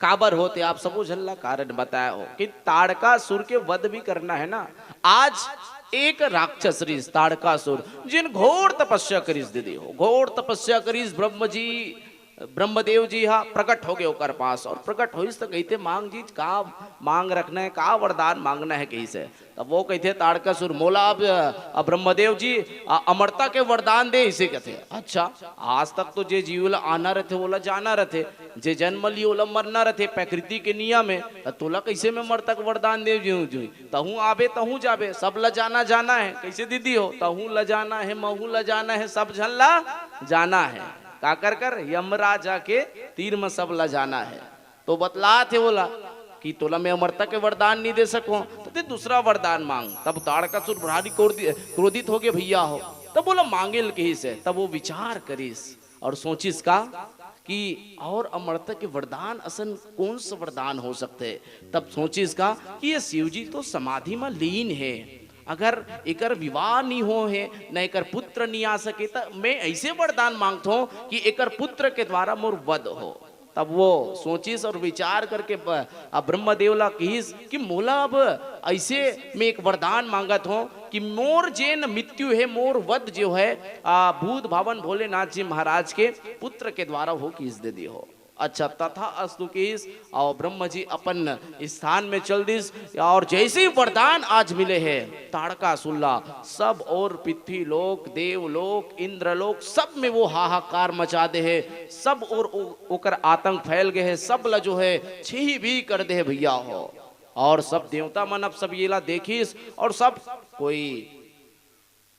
काबर होथे, आप सबो झन ला कारण बताए हो कि ताड़कासुर के वध भी करना है ना। आज एक राक्षस रिस ताड़कासुर, जिन घोर तपस्या करिस दीदी हो, घोर तपस्या करिस। ब्रह्म जी, ब्रह्मदेव जी हा प्रकट हो गए ओकर पास, और प्रकट होइस त कहिथे, मांग जी, का मांग रखना है, का वरदान मांगना है, कहिसे। तब वो कहिथे ताड़कासुर, मोला अब, अब ब्रह्मदेव जी, अ, अमरता के वरदान दे, इसे कहिथे। अच्छा, आज तक तो जे जीव ला आना रथे, ओला जाना रथे, जे जन्म ली, ओला मरना रथे, प्रकृति के नियम है, त तोला कैसे मैं अमरता के वरदान दे जीव, जीव? तहूँ आबे, तहूँ जाबे, सब ला जाना, जाना है। कैसे दीदी हो? तहूँ ला जाना है, महूँ ला जाना है, सब झन ला जाना है। काकर कर? यमराजा के तीर म सब ला जाना है। तो बतलात हे ओला कि तोला मैं अमरता के वरदान नहीं दे सको, तो ते दूसरा वरदान मांग। तब ताड़कासुर भारी क्रोधि-, क्रोधित हो गए, भैया हो। तब बोला, मांगे ल कहिस हे। तब वो विचार करिस और सोचिस का कि और अमरता के वरदान असन कौन सा वरदान हो सकते है। तब सोचिस का कि ये शिव जी तो समाधि में लीन है, अगर एकर विवाह नहीं हो है, न एकर पुत्र नहीं आ सके, त मैं ऐसे वरदान मांगथों कि एकर पुत्र के द्वारा मोर वध हो। तब वो सोचिस और विचार करके ब-, अब ब्रह्मदेव ला कहिस कि मोला अब ऐसे मैं एक वरदान मांगत हों कि मोर जेन मृत्यु है, मोर वध जो है, आ, भूत भावन भोलेनाथ जी महाराज के पुत्र के द्वारा हो किस दे दी हो। अच्छा, तथा अस्तु किस, और ब्रह्म जी अपन स्थान में चल दिस, और जैसे ही वरदान आज मिले है, ताड़कासुर ला सब और पृथ्वी लोक, देवलोक, इंद्रलोक, सब में वो हाहाकार मचा दे है। सब और ओ-, ओकर आतंक फैल गए है, सब ला जो है छही भी कर दे है भैया हो। और सब देवता मन अब सब ये ला देखिस और सब कोई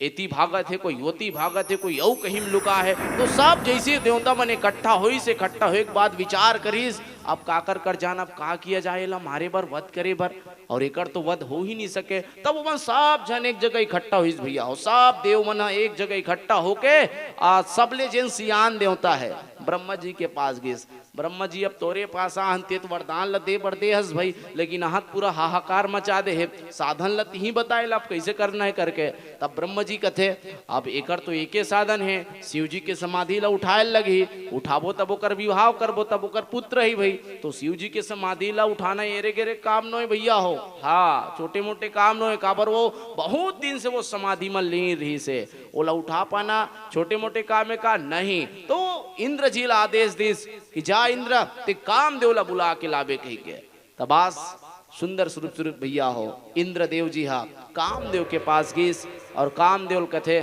एती भागत है, कोई ओती भागत है, कोई अऊ कहीं में लुका है। तो सब जैसे देवता मन इकट्ठा होइस, इकट्ठा होए के बाद विचार करिस अब काकर कर जान, अब का किया जाए ला मारे बर, वध करे बर, और एकर तो वध हो ही नहीं सके। तब ओमन सब झन एक जगह इकट्ठा होइस भैया हो, सब देव मन ह एक जगह इकट्ठा होके आ सबले जेन सियान देवता है ब्रह्मा जी के पास गिस। ब्रह्मा जी, अब तोरे पास आहन, ते तो वरदान ल दे बर दे हस भाई, लेकिन आहत पूरा हाहाकार मचा दे हे, साधन ल तिही बताए ला अब कैसे करना है करके। तब ब्रह्मा जी कथे, अब एकर तो एके साधन है, शिव जी के समाधि ल उठाए लगही, उठाबो तब ओकर विवाह करबो, तब ओकर पुत्र ही भाई। तो शिव जी के समाधि ल उठाना एरे गेरे काम नोय भैया हो, हाँ, छोटे मोटे काम नोय। काबर वो बहुत दिन से वो समाधि म लीन रहिस हे, ओला उठा पाना छोटे मोटे काम है का? नहीं। तो इंद्र जी ला आदेश दिस कि जा इंद्र, ते कामदेव ला बुला के लाबे कही के। तब आज सुंदर स्वरूप स्वरूप भैया हो, इंद्रदेव जी हा कामदेव के पास गिस और कामदेव ल कथे,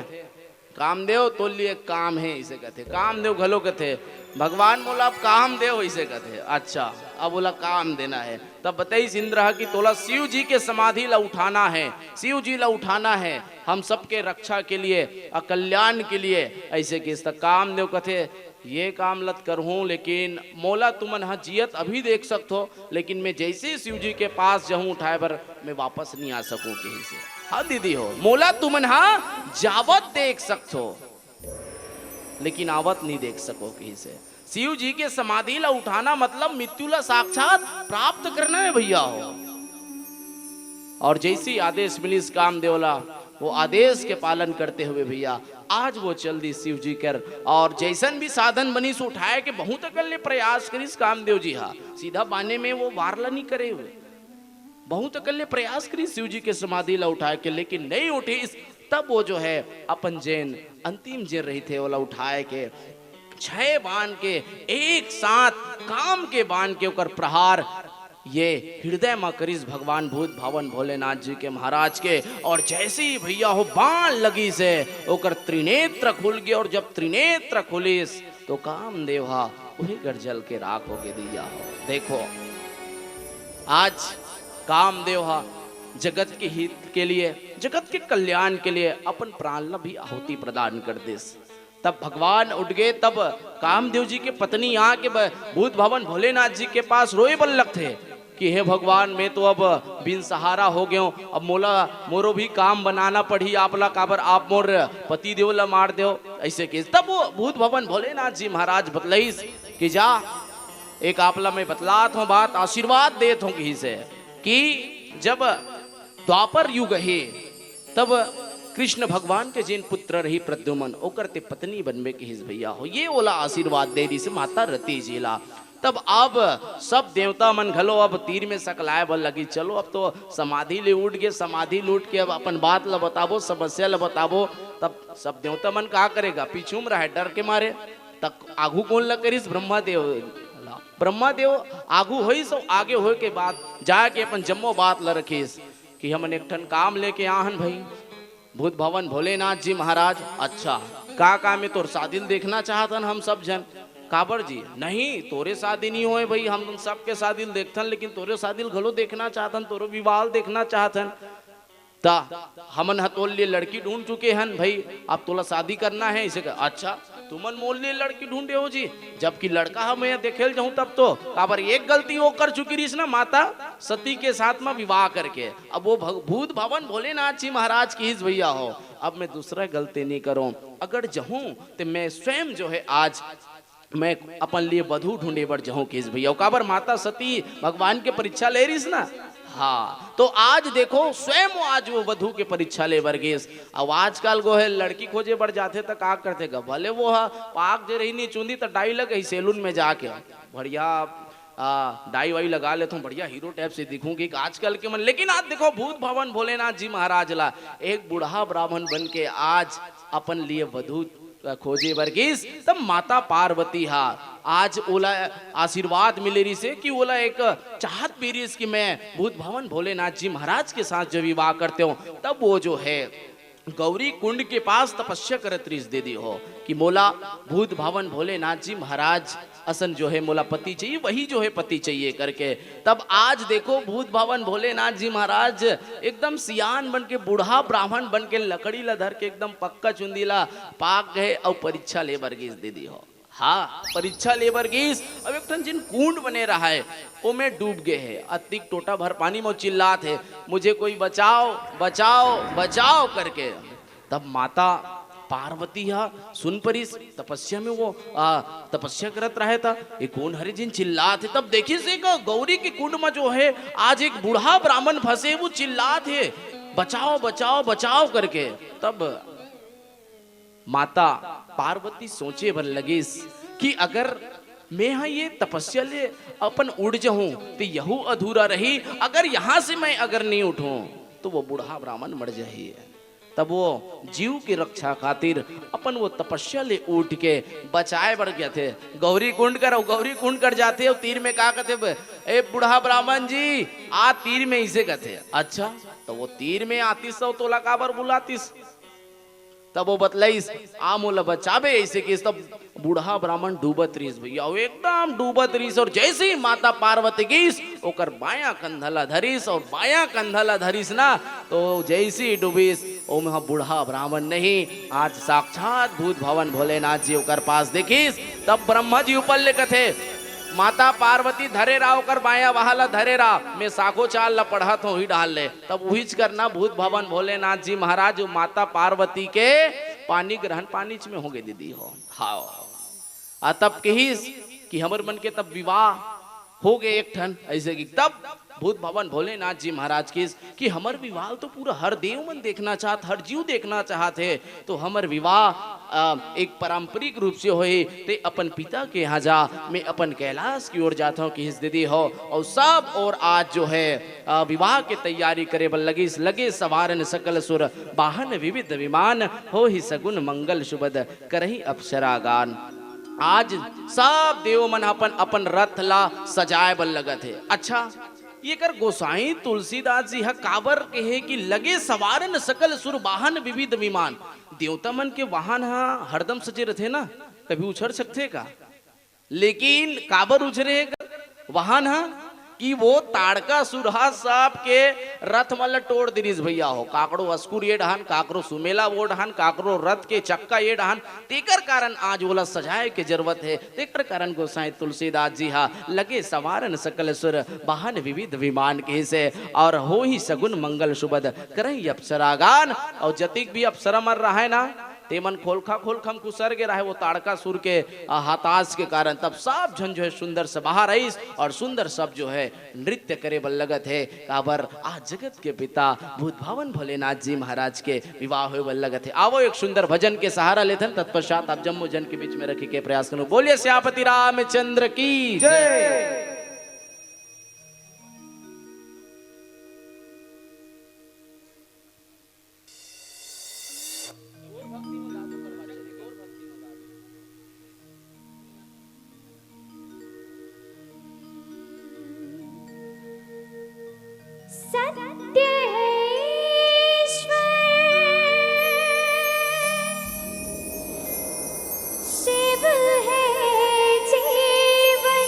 कामदेव, तोर लिए एक काम है, इसे कथे। कामदेव घलो कथे, भगवान मोला अब काम देव, इसे कथे। अच्छा, अब ओला काम देना है। तब बताइस इंद्र ह कि तोला शिव जी के समाधि ला उठाना है, शिव जी ला उठाना है, हम सबके रक्षा के लिए और कल्याण के लिए। ऐसे किस त कामदेव कथे, ये काम लत करहूँ, लेकिन मोला तुमन ह जियत अभी देख सकथो, लेकिन मैं जैसे ही शिव जी के पास जाहूँ उठाए बर, मैं वापस नहीं आ सकूँ कहिस हे। हाँ दीदी हो, मोला तुमन ह जावत देख सकथो, लेकिन आवत नहीं देख सको कहिस हे। शिव जी के समाधि ला उठाना मतलब मृत्यु ला साक्षात प्राप्त करना है भैया हो। और जैसी आदेश मिलिस कामदेव ला, वो आदेश के पालन करते हुए भैया आज वो चल दिस शिव जी कर। और जैसन भी साधन बनिस उठाए के बहुत अकन ले प्रयास करिस कामदेव जी हा, सीधा बाने में वो वार ला नहीं करे हुए। बहुत अकन ले प्रयास करिस शिव जी के समाधि ला उठाए के, लेकिन नहीं उठिस। तब वो जो है अपन जेन अंतिम जेन रहिथे ओला उठाए के छह बाण के एक साथ काम के बाण के ओकर प्रहार ये हृदय म करिस भगवान भूत भावन भोलेनाथ जी के महाराज के। और जैसे ही भैया हो बाण लगिस हे, ओकर त्रिनेत्र खुल गे। और जब त्रिनेत्र खुलिस तो कामदेव हा उही कर जल के राख होके दिया हो। देखो, आज कामदेव हा जगत के हित के लिए, जगत के कल्याण के लिए अपन प्राण ला भी आहुति प्रदान कर दिस। तब भगवान उठ गए। तब कामदेव जी के पत्नी आके ब-, भूत भवन भोलेनाथ जी के पास रोए बर लगथे कि हे भगवान, मैं तो अब बिन सहारा हो गयो, अब मोला मोरो भी काम बनाना पड़ही आप ला, काबर आप मोर पति देव ला मार देव। ऐसे के तब वो भूत भवन भोलेनाथ जी महाराज बतलाइस कि जा, एक आप ला मैं बतलात हूँ बात, आशीर्वाद देत हूँ कहिस हे कि जब द्वापर युग हे, तब कृष्ण भगवान के जेन पुत्र रही प्रद्युमन, ओकर ते पत्नी बनबे कहिस भैया हो। ये ओला आशीर्वाद दे दिस माता रति जी ला। तब अब सब देवता मन घलो अब तीर में सकलाए बर लगी, चलो अब तो समाधि ले उठ गे, समाधि लूट के अब अपन बात ला बताबो, समस्या ला बताबो। तब सब देवता मन का करेगा, पीछू में रहे डर के मारे। तक आगू कोन ला करिस? ब्रह्मा देव ला। ब्रह्मा देव आगू होइस, आगे होए के बाद जाके अपन जम्मो बात ला रखिस कि हमन एक ठन काम लेके आहन भाई, भूत भवन भोलेनाथ जी महाराज। अच्छा, का काम हे? तोर शादी ल देखना चाहत हन हम सब झन। काबर जी? नहीं, तोरे शादी नहीं होए भाई, हम सबके शादी ल देखथन, लेकिन तोरे शादी ल घलो देखना चाहत हन, तोरो विवाह ल देखना चाहत हन। त हमन ह तोर लिए लड़की ढूंढ चुके हन भाई, अब तोला शादी करना है। इसे कह, अच्छा, तुमन मोर लिए लड़की ढूंढे हो जी, जबकि लड़का ह मैं देखे ल जाहूं तब तो। काबर एक गलती वो कर चुकी रहिस ना माता सती के साथ में विवाह करके। अब वो भग-, भूत भवन भोलेनाथ जी महाराज कहिस भैया हो, अब मैं दूसरा गलती नहीं करूं, अगर जाहूं तो मैं स्वयं जो है आज मैं अपन लिए वधू ढूंढे बर जाहूं कहिस भैया। काबर माता सती भगवान के परीक्षा ले रहिस ना। हाँ, तो आज देखो स्वयं वो आज वो वधू के परीक्षा ले बर गिस। अब आजकल गो है लड़की खोजे बर जाथे त का करथे ग, भले वो ह पाक जे रही नी चुंदी त डाई लगे ही सैलून में जाके बढ़िया आ, डाई वाई लगा लेथों, बढ़िया हीरो टाइप से दिखूं कि आजकल के मन। लेकिन आज देखो भूत भवन भोलेनाथ जी महाराज ला एक बूढ़ा ब्राह्मण बन के आज अपन लिए वधू खोजे बर गिस। तब माता पार्वती हा आज ओला आशीर्वाद मिले रहिस हे कि ओला एक चाहत भी रहिस कि मैं भूत भवन भोलेनाथ जी महाराज के साथ जो विवाह करते हो। तब वो जो है गौरी कुंड के पास तपस्या करत रहिस दीदी हो कि मोला भूत भवन भोलेनाथ जी महाराज असन जो है मोला पति चाहिए, वही जो है पति चाहिए करके। तब आज देखो भूत भवन भोलेनाथ जी महाराज एकदम सियान बन के, बूढ़ा ब्राह्मण बन के, लकड़ी ला धर के एकदम पक्का चुंदी ला पाक गए अउ परीक्षा ले बर गिस दीदी हो। हाँ, परीक्षा ले बर गिस, अब एक ठन जिन कुंड बने रहाय, ओमे डूब गे हे। अतिक टोटा भर पानी म चिल्लात हे, "मुझे कोई बचाओ, बचाओ, बचाओ" करके। तब माता पार्वती ह सुन परिस, तपस्या में वो, आ, तपस्या करत रहे था, "ये कोन हरे जिन चिल्लात हे?" तब देखिस एक गौरी के कुंड म जो हे, आज एक बूढ़ा ब्राह्मण फंसे, वो चिल्लात हे, "बचाओ, बचाओ, बचाओ" करके। तब माता पार्वती सोचे बर लगिस कि अगर मैं हा ये तपस्या ले अपन उठ जाहूं, तो यहू अधूरा रही। अगर यहां से मैं अगर नहीं उठूं, तो वो बूढ़ा ब्राह्मण मर जाही। तब वो जीव की रक्षा खातिर अपन वो तपस्या ले उठ के बचाए बर गया थे। गौरी कुंड कर, गौरी कुंड कर जाथे, अउ तीर में का कथे, "ए बूढ़ा ब्राह्मण जी, आ तीर में," इसे कथे। "अच्छा, तो वो तीर में आतिस, तो तोला काबर बुलातिस?" तब वो बतलाइस, "आ मोला बचाबे," ऐसे किस। तब बूढ़ा ब्राह्मण डूबत रहिस भैया, वो एकदम डूबत रहिस। और जैसे ही माता पार्वती गिस, ओकर बायां कंधा ला धरिस, और बायां कंधा ला धरिस ना, तो जैसे ही डूबिस, ओमा बूढ़ा ब्राह्मण नहीं, आज साक्षात भूत भवन भोलेनाथ जी ओकर पास देखिस। तब ब्रह्मा जी ऊपर ले कथे, "माता पार्वती धरे रहा ओकर बायां वहा ला धरे रहा, मैं साखोचार ला पढ़त हूं ही डाल ले।" तब उहिच करना भूत भवन भोलेनाथ जी महाराज, वो माता पार्वती के पानी ग्रहण पानीच में होगे दीदी हो। हाव। आ तब कहिस कि हमर मन के तब विवाह होगे एक ठन, ऐसे कि तब भूत भवन भोलेनाथ जी महाराज किस कि हमर विवाह तो पूरा हर देव मन देखना चाहत, हर जीव देखना चाहत हे, तो हमर विवाह, अ, एक पारंपरिक रूप से होही, ते अपन पिता के यहाँ जा, मैं अपन कैलाश की ओर जात हूँ, किहिस दीदी हो। और सब और आज जो है, अ, विवाह के तैयारी करे बर लगिस, लगे सवारन सकल सुर, वाहन विविध विमान, होही सगुन मंगल सुबद, करही अप्सरागान। आज सब देव मन अपन अपन रथ ला सजाए बर लगत हे। अच्छा, ये कर गोसाई तुलसीदास जी ह काबर कहे कि लगे सवारन सकल सुर वाहन विविध विमान। देवता मन के वाहन ह हरदम सजे रथे ना, कभी उछर सकथे का? लेकिन काबर उछरे हे कर वाहन ह कि वो ताड़कासुर ह सबके रथ मन ल टोर दिनिस भैया हो। काकरो अस्कुर ये डहान, काकरो सुमेला वो डहान, काकरो रथ के चक्का ये डहान, तेकर कारण आज ओला सजाए के जरूरत हे। तेकर कारण गोसाई तुलसीदास जी हा लगे सवारन सकल सुर, वाहन विविध विमान कहिसे, और होही सगुन मंगल सुबद, करही अप्सरागान। और जतिक भी अप्सरा मन रहाय ना, तेमन खोलखा खोलखा म खुसर गे रहाय वो ताड़कासुर के, अ, हताश के कारण। तब सब झन जो है सुंदर से बाहर आइस और सुंदर सब जो है नृत्य करे बर लगत हे। काबर आज जगत के पिता भूत भावन भोलेनाथ जी महाराज के विवाह होए बर लगत हे। आवो एक सुंदर भजन के सहारा लेथन, तत्पश्चात आप जम्मो जन के बीच में रखे के प्रयास करूं। बोलिए सियापति रामचंद्र की जय। सत्य है ईश्वर, शिव है जीवन।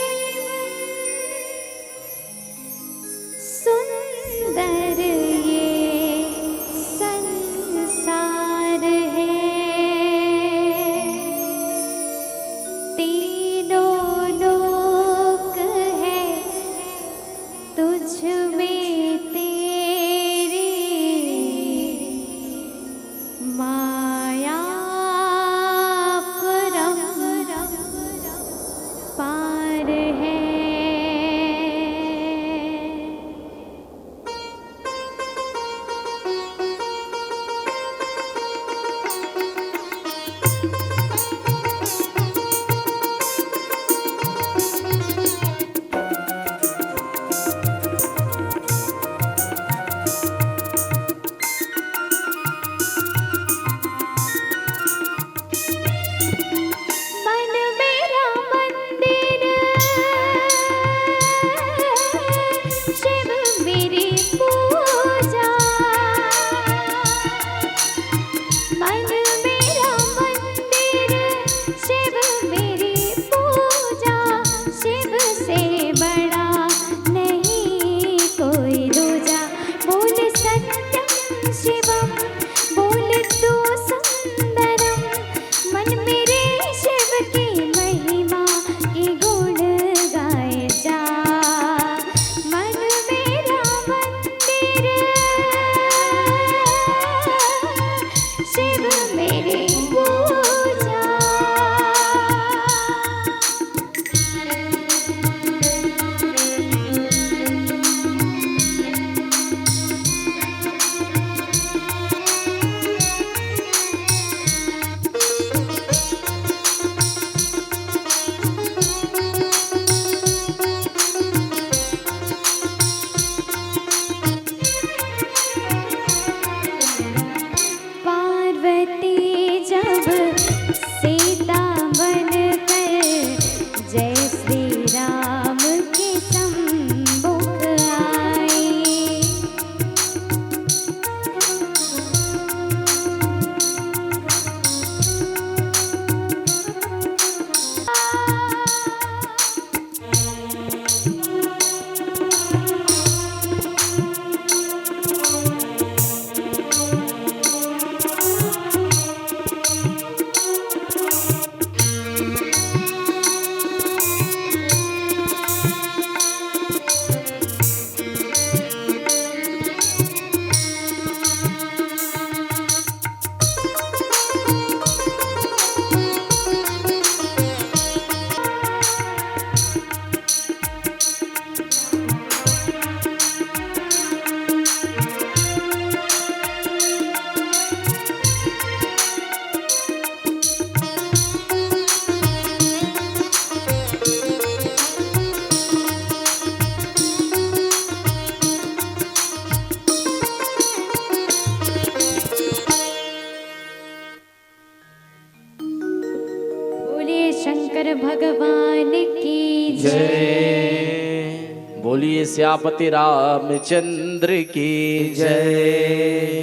सियापति रामचंद्र की जय।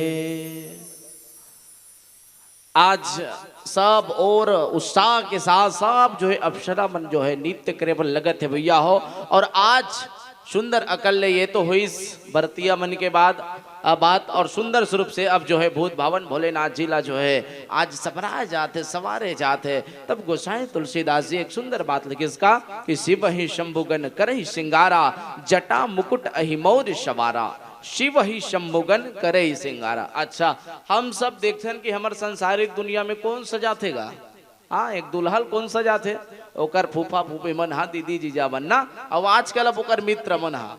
आज सब ओर उत्साह के साथ सब जो है अप्सरा मन जो है नृत्य करे बर लगत हे भैया हो। और आज सुंदर अकल ले ये तो होइस बरतिया मन के बाद, आ, बात, और सुंदर स्वरूप से अब जो है भूत भावन भोलेनाथ जी ला जो है आज सबराए जात हे, सवारे जात हे। तब गोसाई तुलसीदास जी एक सुंदर बात लिखिस का कि शिव ही शंभुगन करहि सिंगारा, जटा मुकुट अहि मौर सवारा। शिव ही शंभुगन करहि सिंगारा। अच्छा, हम सब देखथन कि हमर संसारिक दुनिया में कौन सजाथे गा? हाँ, एक दुल्हा ल कौन सजाथे? ओकर फूफा फूफी मन हा, दीदी जीजा मन ना, अउ आजकल अब ओकर मित्र मन हा,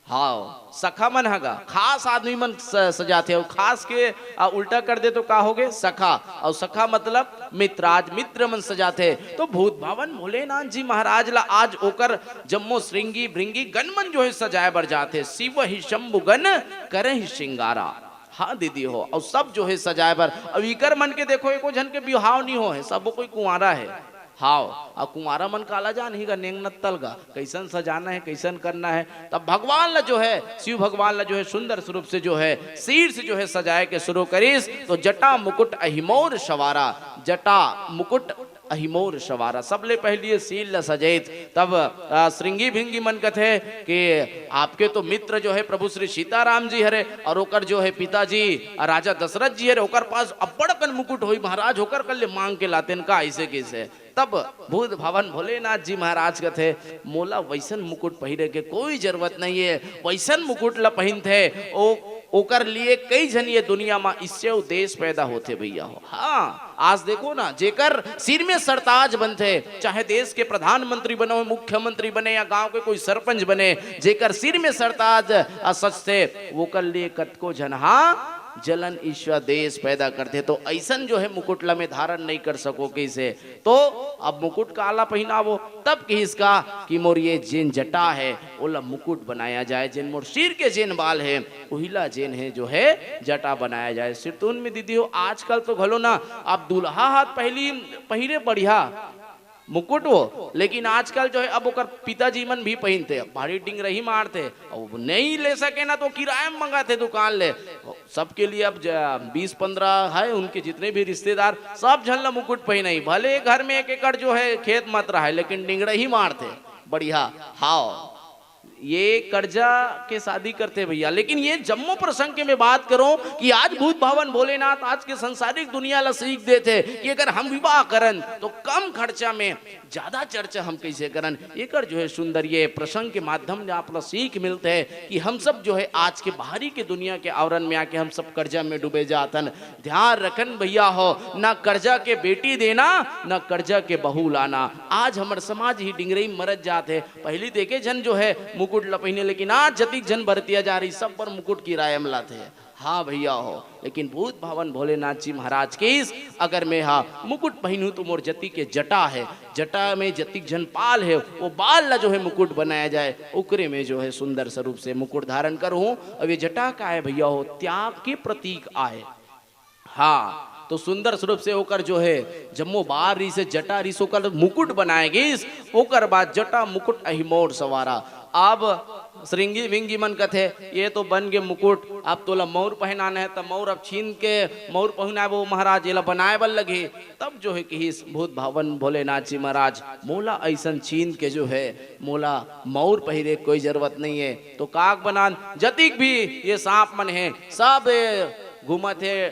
हाँ, सखा मन हा गा, खास आदमी मन स-, सजाथे, अउ खास के, आ, उल्टा कर दे तो का होगे? सखा, अउ सखा मतलब मित्र। आज मित्र मन सजाथे, तो भूत भावन भोलेनाथ जी महाराज ला आज ओकर जम्मो श्रृंगी भृंगी गण मन जो है सजाए बर जाथे। शिव ही शंभु गण करहि सिंगारा। हाँ दीदी हो, अउ सब जो है सजाए बर। अउ इकर मन के देखो, एको झन के बिहाव नहीं हो है, सब कोई कुंवारा है। हाव, अउ कुंवारा मन काला जानही गा, नेंग नत्तल गा, कैसन सजाना है, कैसन करना है। तब भगवान ला जो है, शिव भगवान ला जो है सुंदर स्वरूप से जो है शीर्ष जो है सजाए के शुरू करिस, तो जटा मुकुट अहि मौर सवारा, जटा मुकुट अहि मौर सवारा। सबले पहली ये शील ला सजैत, तब, आ, श्रृंगी भृंगी मन कथे कि आपके तो मित्र जो है प्रभु श्री सीताराम जी हरे, और ओकर जो है पिताजी, आ, राजा दशरथ जी हरे, ओकर पास अब्बड़ अकन मुकुट होई महाराज, ओकर कर ले मांग के लातेन का, ऐसे कैसे? तब भूत भावन भोलेनाथ जी महाराज कथे, मोला वैसन मुकुट पहिरे के कोई जरूरत नहीं है, वैसन मुकुट ला पहिनथे, ओ, ओकर लिए कई झन ये दुनिया मा इससे उद्देश्य पैदा होथे भैया हो। हाँ, आज देखो ना, जेकर सिर में सरताज बनथे, चाहे देश के प्रधानमंत्री बने, मुख्यमंत्री बने या गांव के कोई सरपंच बने, जेकर सिर में सरताज, आ, सजथे, ओकर लिए कतको झन हा जलन ईर्ष्या द्वेष पैदा करथे। तो ऐसन जो है मुकुट ला में धारण नहीं कर सको कैसे? तो अब मुकुट काला पहिनावो? तब किहिस का कि मोर ये जेन जटा है, ओला मुकुट बनाया जाए, जेन मोर सिर के जेन बाल है, उहिला जेन है जो है जटा बनाया जाए। सिरतुन में दीदी हो, आजकल तो घलो ना, अब दूल्हा हाथ पहली पहिरे बढ़िया मुकुट वो, लेकिन आजकल जो है अब ओकर पिताजी मन भी पहिनथे, भारी डिंगरही मारथे, अब नहीं ले सके ना तो किराया में मंगाथे दुकान ले। सबके लिए अब ज-, बीस पन्द्रह है उनके जितने भी रिश्तेदार, सब झन ला मुकुट पहिनाही, भले घर में एक एकड़ जो है खेत मत रहा है, लेकिन डिंगरही मारथे बढ़िया। हाव, ये कर्जा के शादी करथे भैया। लेकिन ये जम्मो प्रसंग के मैं बात करूं कि आज भूत भावन भोलेनाथ आज के संसारिक दुनिया ला सीख देथे कि अगर हम विवाह करन तो कम खर्चा में ज्यादा चर्चा हम कैसे करन। एकर जो है सुंदर ये प्रसंग के माध्यम ले आप ला सीख मिलथे कि हम सब जो है आज के बाहरी के दुनिया के आवरण में आके हम सब कर्जा में डूबे जाथन। ध्यान रखन भैया हो, ना कर्जा के बेटी देना, ना कर्जा के बहू लाना। आज हमर समाज ही डिंगरई मरत जात है। पहली देखे झन जो है मुकुट ल पहिने, लेकिन आज जतिक झन बरतिया जा रही, सब पर मुकुट किराया में लाथे। हाँ भैया हो, लेकिन भूत भावन भोलेनाथ जी महाराज किहिस, अगर मैं हा मुकुट पहिनहूँ तो मोर जति के जटा है, जटा में जतिक झन बाल है, वो बाल ला जो है मुकुट बनाया जाए, ओकरे में जो है सुंदर स्वरूप से मुकुट धारण करहूँ। अब ये जटा का है भैया हो, त्याग के प्रतीक आए। हाँ, तो सुंदर स्वरूप से ओकर जो है जम्मो बार रहिस, जटा रहिस, ओकर मुकुट बनाए गइस। ओकर बाद जटा मुकुट अहि मौर सवारा। अब श्रृंगी विंगी मन कथे, ये तो बन गे मुकुट, अब तोला मौर पहनाना है, त मौर अब छीन के मौर पहनाए वो महाराज, एला बनाए बर लगही। तब जो है किहिस भूत भावन भोलेनाथ जी महाराज, मोला ऐसन छीन के जो है, मोला मौर पहिरे कोई जरूरत नहीं है। तो काक बनान, जतिक भी ये सांप मन है, सब घूमत हे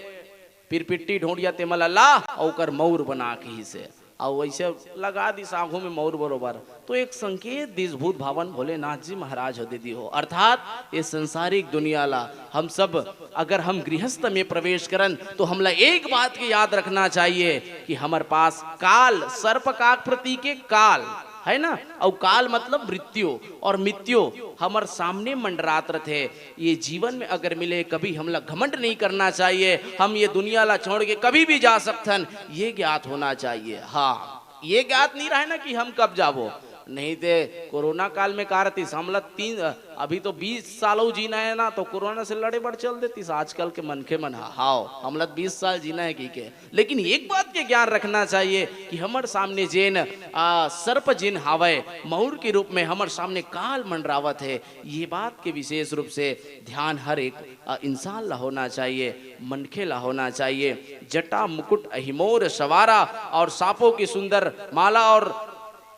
पिरपिट्टी ढोंढिया, तेमन ला ला अउ ओकर मउर बना के ही से, अउ वैसे लगा दिस आघू में मउर बरोबर। तो एक संकेत दिस भूत भावन भोलेनाथ जी महाराज हो दीदी हो। अर्थात ये संसारिक दुनिया ला हम सब, अगर हम गृहस्थ में प्रवेश करन तो हमला एक बात के याद रखना चाहिए कि हमर पास काल, सर्प काक प्रतीक हे काल, है ना, अउ काल मतलब मृत्यु, और मृत्यु हमर सामने मंडरात रथे। ये जीवन में अगर मिले, कभी हमला घमंड नहीं करना चाहिए। हम ये दुनिया ला छोड़ के कभी भी जा सकथन, ये ज्ञात होना चाहिए। हाँ, ये ज्ञात नहीं रहे ना कि हम कब जाबो। नहीं ते कोरोना काल में का रहतिस, हमला तीन, अभी तो बीस साल अउ जीना हे ना, तो कोरोना से लड़े बर चल देतिस। आजकल के मनखे मन ह, हाव, हमला बीस साल जीना हे कहिके। लेकिन एक बात के ज्ञान रखना चाहिए कि हमर सामने जेन, आ, सर्प जेन हावय, मऊर के रूप में हमर सामने काल मंडरावत हे, ये बात के विशेष रूप से ध्यान हर एक, आ, इंसान ला होना चाहिए, मनखे ला होना चाहिए। जटा मुकुट अहिमोर सवारा और सांपों की सुंदर माला और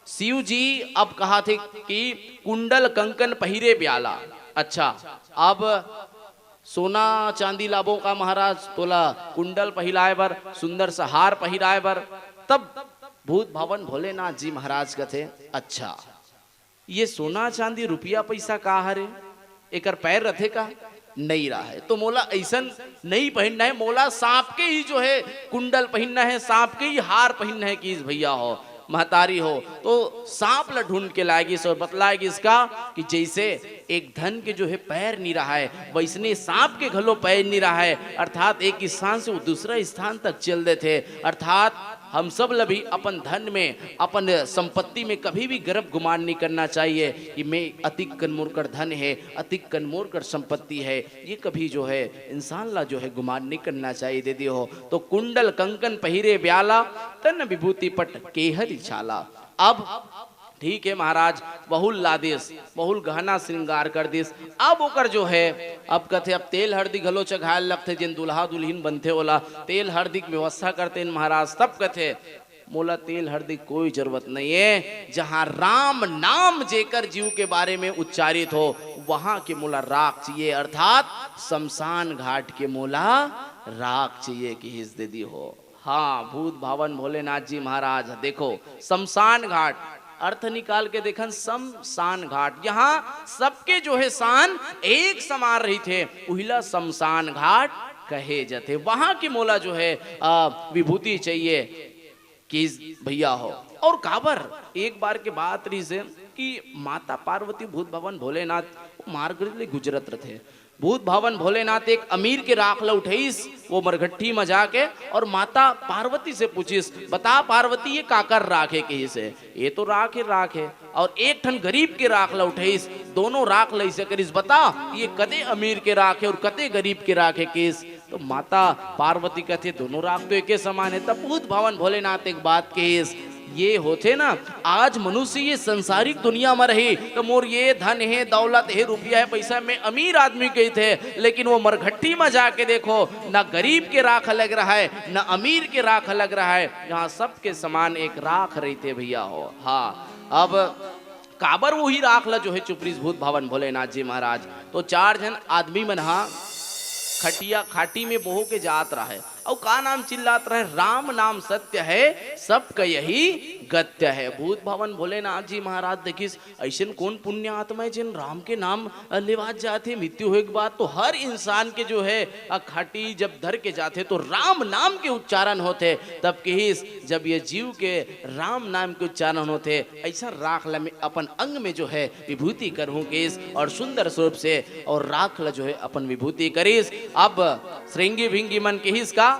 शिव जी अब कहा थे कि कुंडल कंकन पहिरे ब्याला। अच्छा, अब सोना चांदी लाबो का महाराज, तोला कुंडल पहिराए बर, सुंदर सा हार पहिराए बर? तब भूत भवन भोलेनाथ जी महाराज कथे, अच्छा, ये सोना चांदी रुपया पैसा का हरे? एकर पैर रथे का? नइ राहय। तो मोला अइसन नइ पहिनना हे, मोला सांप के ही जो हे कुंडल पहिनना हे, सांप के ही हार पहिनना हे। किहिस भैया हो, महतारी हो, तो सांप ल ढूंढ के लाय गिस और बतलाय गिस का कि जइसे एक धन के जो हे पैर नइ राहय, वइसने सांप के घलो पैर नइ राहय। अर्थात एक स्थान से वो दूसरा स्थान तक चल देथे। अर्थात हम सब ल भी अपन धन में, अपन संपत्ति में कभी भी गर्व गुमान नइ करना चाहिए कि मैं अतिक कन मोर कर धन हे, अतिक कन मोर कर संपत्ति हे। ये कभी जो हे इंसान ला जो हे गुमान नइ करना चाहिए। दे दियो हो तो कुंडल कंकन पहिरे ब्याला, तन विभूति पट केहरी छाला। अब ठीक हे महाराज, बहुल ला दिस, बहुल गहना श्रृंगार कर दिस। अब ओकर जो हे, अब कथे, अब तेल हरदी घलो चघायल लगथे, जेन दुल्हा दुल्हिन बनथे ओला तेल हरदी के व्यवस्था करतेन महाराज। तब कथे, मोला तेल हरदी कोई जरूरत नइ हे, जहां राम नाम जेकर जीव के बारे में उच्चारित हो, वहां के मोला राख चाहिए, अर्थात शमशान घाट के मोला राख चाहिए। किहिस दे दियो हो। हाँ, भूत भावन भोलेनाथ जी महाराज, देखो, शमशान घाट, अर्थ निकाल के देखन, शमशान घाट, यहाँ सबके जो हे शान एक समान रहिथे, उहिला शमशान घाट कहे जथे। वहाँ के मोला जो हे, अ, विभूति चाहिए। किहिस भैया हो। और काबर, एक बार के बात रहिस हे कि माता पार्वती भूत भावन भोलेनाथ मार्ग ले गुजरत रथे। भूत भावन भोलेनाथ एक अमीर के राख ल उठइस, वो मरघट्टी म जाके, और माता पार्वती से पूछिस, "बता पार्वती, ये काकर राख हे?" किहिस हे, "ये तो राख हे, राख हे।" और एक ठन गरीब के राख ल उठइस, दोनों राख ल अइसे करिस, "बता, ये कते अमीर के राख हे और कते गरीब के राख हे?" किहिस। तो माता पार्वती कथे, "दोनों राख तो एके समान हे।" तब भूत भावन भोलेनाथ एक बात किहिस, ये होथे ना, आज मनुष्य ये संसारिक दुनिया म रही, तो मोर ये धन हे, दौलत हे, रुपया हे, पैसा, मैं अमीर आदमी कहिथे, लेकिन वो मरघट्टी म जाके देखो, ना गरीब के राख अलग रहय, ना अमीर के राख अलग रहय, यहाँ सबके समान एक राख रहिथे भैया हो। हाँ, अब काबर वही राख ल जो हे चुपरिस भूत भावन भोलेनाथ जी महाराज, तो चार झन आदमी मन हा खटिया, खाटी में बोहो के जात रहय, अउ का नाम चिल्लात रहय, "राम नाम सत्य है, सबका यही गत्य है।" भूत भावन भोलेनाथ जी महाराज देखिस, अइसन कौन पुण्य आत्मा हे, जेन राम के नाम, अ, लेवात जात हे? मृत्यु होए के बाद तो हर इंसान के जो हे, अ, खाटी जब धर के जात हे, तो राम नाम के उच्चारण होत हे। तब किहिस, जब ये जीव के राम नाम के उच्चारण होत हे, अइसन राख ल मैं अपन अंग में जो हे विभूति करहूं किहिस, और सुंदर स्वरूप से और राख ल जो हे अपन विभूति करिस। अब श्रृंगी भिंगी मन किहिस का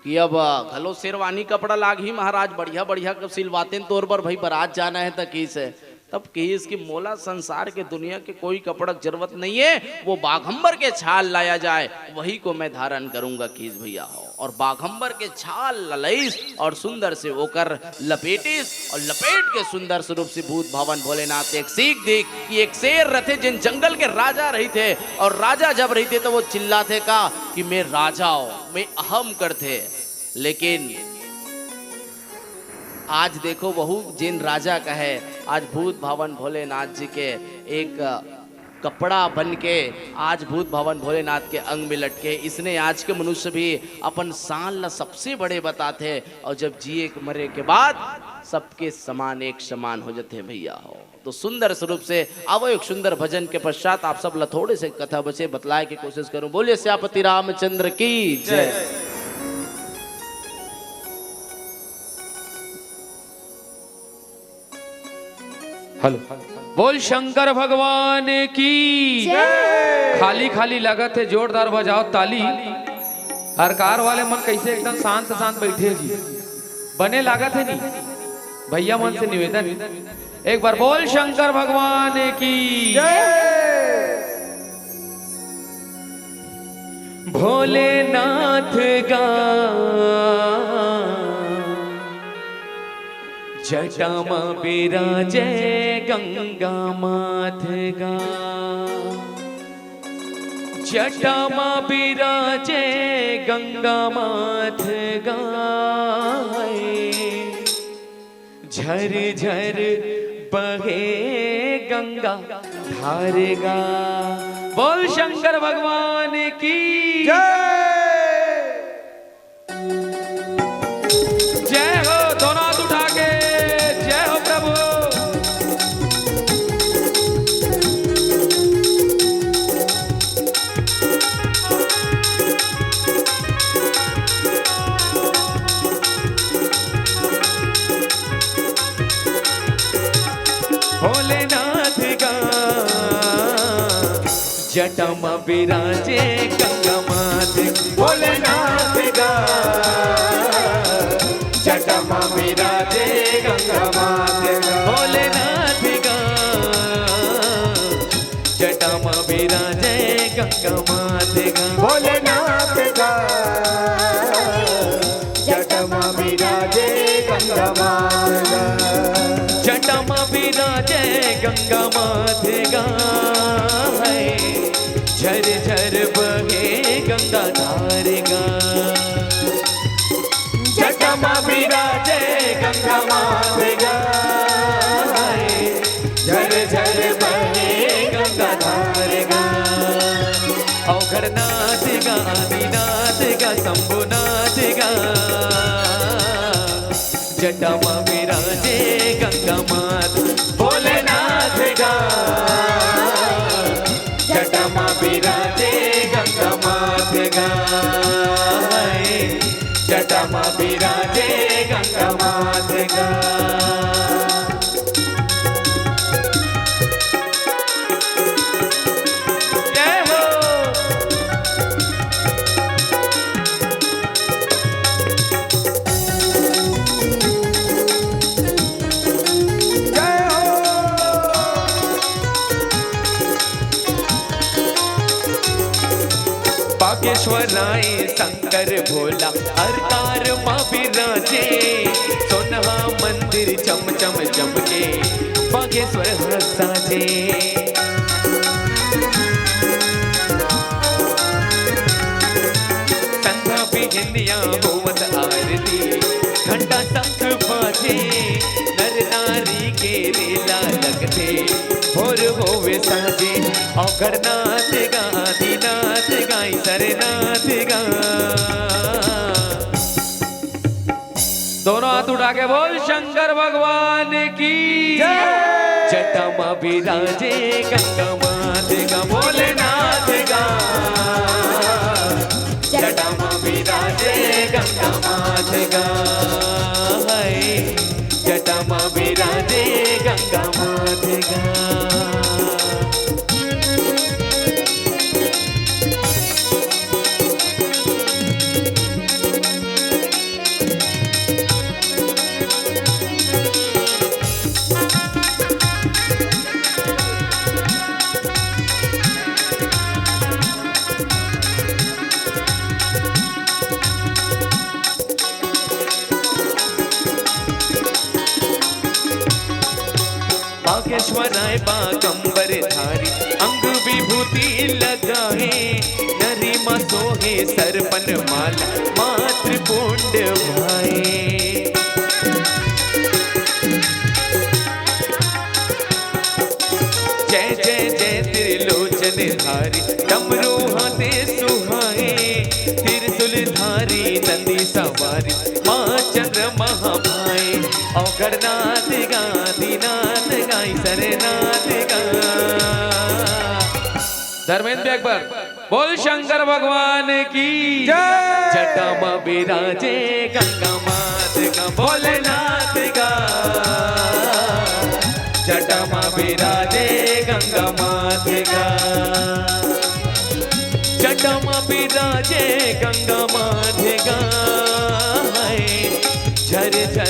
कि अब घलो शेरवानी कपड़ा लागही महाराज, बढ़िया बढ़िया सिलवातेन तोर बर भाई, बरात जाना हे त किहिस हे। तब किहिस कि मोला संसार के दुनिया के कोई कपड़ा के जरूरत नहीं है, वो बाघंबर के छाल लाया जाए, वही को मैं धारण करूंगा किहिस भैया हो। और बाघंबर के छाल ल लइस और सुंदर से ओकर लपेटिस और लपेट के सुंदर स्वरूप से भूत भावन भोलेनाथ एक सीख दी कि एक शेर रथे, जेन जंगल के राजा रहिथे, और राजा जब रहिथे तो वो चिल्लाथे का कि "मैं राजा हो, मैं अहम" करथे। लेकिन आज देखो, वहू जेन राजा कहे, आज भूत भावन भोलेनाथ जी के एक कपड़ा बन के आज भूत भावन भोलेनाथ के अंग में लटके। इसने आज के मनुष्य भी अपन शान ला सबसे बड़े बताथे, और जब जिए के मरे के बाद सबके समान एक समान हो जाथे भैया हो। तो सुंदर स्वरूप से आवो, एक सुंदर भजन के पश्चात आप सब ला थोड़े से कथा बचे बतलाए के कोशिश करूं। बोलिए सियापति रामचंद्र की जय। हेलो, बोल शंकर भगवान की। जय। खाली खाली लगत हे, जोरदार बजाओ ताली। हर कार वाले मन कैसे एकदम शांत शांत बैठे जी, बने लागत हे नी? भैया मन से निवेदन, एक बार बोल शंकर भगवान की। जय। भोलेनाथ गा जटा म बिराजे गंगा माथ गा, जटा म बिराजे गंगा माथ गा। झर झर बहे गंगा धार गा। बोल शंकर भगवान की। जय। जय हो, दोनों हाथ उठा के, जय हो प्रभु। भोलेनाथ गा जटा म बिराजे गंगा माथ, भोलेनाथ गा जटा म बिराजे गंगा माथ गा, भोलेनाथ गा जटा म बिराजे गंगा माथ गा, भोलेनाथ गा जटा म बिराजे गंगा माथ गा, जटा म बिराजे गंगा माथ गा है, झर झर बहे गंगा धार गा। जटा म बिराजे गंगा माथ गा है, झर झर बहे गंगा धार गा। औघड़नाथ गा, आदिनाथ गा, शंभुनाथ गा, जटा म बिराजे गंगा माथ, भोलेनाथ गा जटा म बिराजे गंगा माथ गा, जटा म बिराजे गंगा माथ गा। जय हो। जय हो। बागेश्वर आए शंकर भोला, हर तार मा बिराजे, सोनहा मंदिर चम चम चमके, बागेश्वर ह साजे। संध्या बिहनिया होवत आरती, घंटा शंख बाजे, नर नारी के रेला लगथे, भोर होवे साजे। औघड़नाथ गा, आदिनाथ गा, ईसरनाथ गा। दोनों हाथ उठा के बोल शंकर भगवान की। जय। जटा म बिराजे गंगा माथ गा, भोलेनाथ गा। जटा म बिराजे गंगा माथ गा, हाय। जटा म बिराजे गंगा माथ गा। बागेश्वर आए बागंबर धारी, अंग विभूति लगाए, नरी मा सोहे सरपन माला, मातृ पुंड भाए। जय जय जय त्रिलोचन धारी, डमरू हाथे सुहाए, त्रिशूल धारी नंदी सवारी, माँ चंद्रमा भाए। औघड़नाथ गा, आदिनाथ गा, ईसरनाथ गा। धर्मेंद्र भैया एक बार बोल शंकर भगवान की। जय। जटा म बिराजे गंगा माथ गा, भोलेनाथ गा। जटा म बिराजे गंगा माथ गा। जटा म बिराजे गंगा माथ गा। हाय। झर झर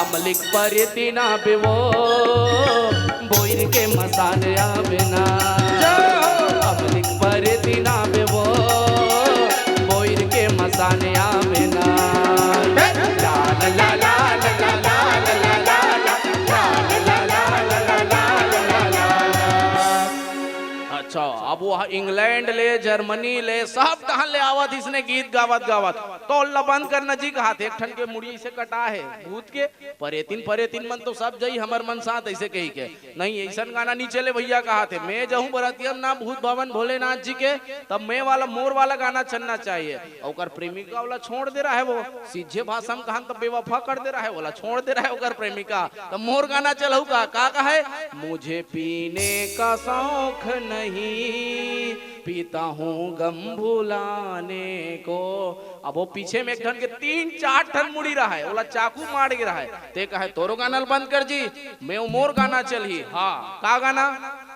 अमलिक परेतिन आबे वो, बोइर के मसान आबे ना। अमलिक परेतिन आबे वो, बोइर के मसान आबे ना। ला ला ला ला ला ला ला ला ला ला ला ला ला ला ला ला ला ला ला। अच्छा, अब वह इंग्लैंड ले, जर्मनी ले, सब डहर ले आवत इसने गीत गावत गावत। तो ओला बंद करना जी कहाथे, एक ठन के मुड़ी से कटा है भूत के, परेतिन परेतिन मन तो सब जई, हमर मन साथ, ऐसे कही के। नहीं, ऐसन गाना नहीं चले भैया कहाथे। मैं जहूँ बरतियन ना भूत भवन भोलेनाथ जी के, तब मैं वाला, मोर वाला गाना चलना चाहिए। ओकर प्रेमिका ओला छोड़ दे रहा है, वो सीधे भाषा में कहन त बेवफा कर दे रहा है, ओला छोड़ दे रहा है ओकर प्रेमिका। त मोर गाना चलहु का, का कहे? मुझे पीने का शौक नहीं, पीता हूँ गम भुलाने को। अब वो पीछे में एक ठन के तीन चार ठन मुड़ी रहा है, ओला चाकू मार गे रहा है। ते कहे तोरो गाना ल बंद कर जी, मैं मोर गाना चलही। हाँ, का गाना?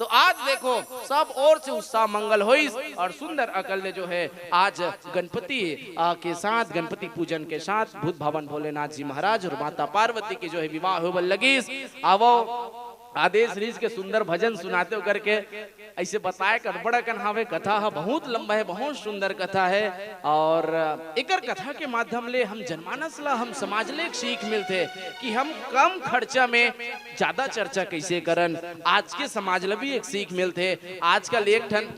तो आज देखो, सब ओर से उत्साह मंगल होइस और सुंदर अकल ले जो है आज गणपति, आ, के साथ, गणपति पूजन के साथ भूत भावन भोलेनाथ जी महाराज और माता पार्वती के जो है विवाह होवल लगिस। आवो, आदेश रीस के सुंदर भजन सुनाते हो करके ऐसे बताए कर बड़ा कन हावे। कथा ह बहुत लंबा है, बहुत सुंदर कथा है। और एकर कथा के माध्यम ले हम जनमानस ला, हम समाज ले एक सीख मिलथे कि हम कम खर्चा में ज्यादा चर्चा कैसे करन। आज के समाज ला भी एक सीख मिलथे। आजकल एक ठन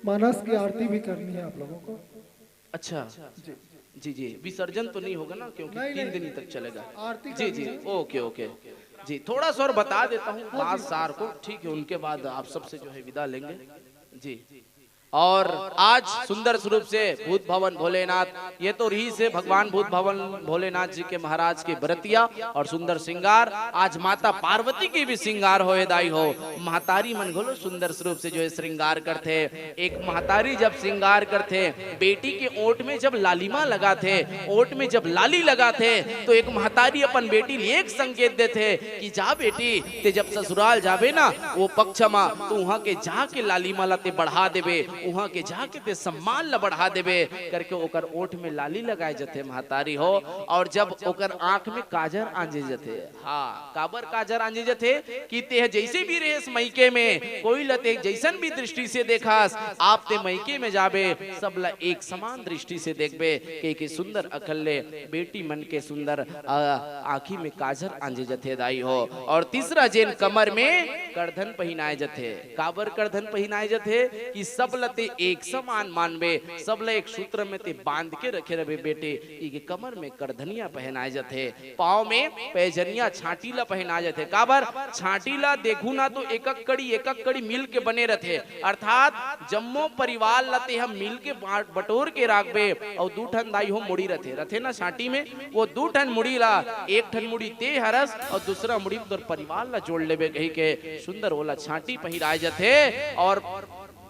मानस की आरती भी करनी है आप लोगों को। अच्छा। जी। जी, जी, विसर्जन तो नहीं होगा ना, क्योंकि नहीं, तीन नहीं। दिन ही तक चलेगा। आरती जी, करनी जी, है। ओके, ओके। जी, थोड़ा सा और बता देता हूँ हाँ, बात जी। सार को, ठीक है, उनके बाद आप सबसे जो है विदा लेंगे। जी। और आज सुंदर स्वरूप से भूत भवन भोलेनाथ, ये तो रीस हे भगवान भूत भवन भोलेनाथ जी के महाराज के बरतिया और सुंदर श्रृंगार। आज माता पार्वती के भी श्रृंगार होए दाई हो, महतारी मन घलो सुंदर स्वरूप से जो है श्रृंगार करथे। एक महतारी जब श्रृंगार करथे, बेटी के ओंठ में जब लालिमा लगाथे, ओंठ में जब लाली लगाथे, तो एक महतारी अपन बेटी ले एक संकेत देथे कि जा बेटी, ते जब ससुराल जाबे ना, वो पक्ष मा, तो उहाँ के जाके लालिमा ला ते बढ़ा देबे, उहाँ के जाके ते सम्मान ला बढ़ा देबे, करके ओकर ओंठ में लाली लगाए जथे महतारी हो। और जब ओकर आँख में काजर आंजे जथे, हाँ, काबर काजर आंजे जथे कि ते ह जैसे भी रहेस मइके में, कोई ल ते जैसन भी दृष्टि से देखस, आप ते मइके में जाबे, सब ल एक समान दृष्टि से देखबे, के, के सुंदर अकल ले बेटी मन के सुंदर, अ, आँखी में काजर आंजे जथे दाई हो। और तीसरा जेन कमर में करधन पहिनाए जथे, काबर करधन पहिनाए जथे कि सब ल ते एक समान मानबे, सब ल एक सूत्र में ते बांध के रखे रहबे बेटे, कि के कमर में करधनिया पहनाए जथे। पाँव में पैजनिया छांटी ला पहनाए जथे। काबर? छांटी ला देखू ना तो एकक कड़ी, एकक कड़ी मिल के बने रथे, अर्थात जम्मो परिवार ला ते हम मिल के बांट, बटोर के राखबे। अउ दू ठन दाई हो मुड़ी रथे, रथे ना छांटी में, वो दू ठन मुड़ी ला, एक ठन मुड़ी ते हरस अउ दूसरा मुड़ी तोर परिवार ला जोड़ लेबे कही के सुंदर ओला छांटी पहिराए जथे। और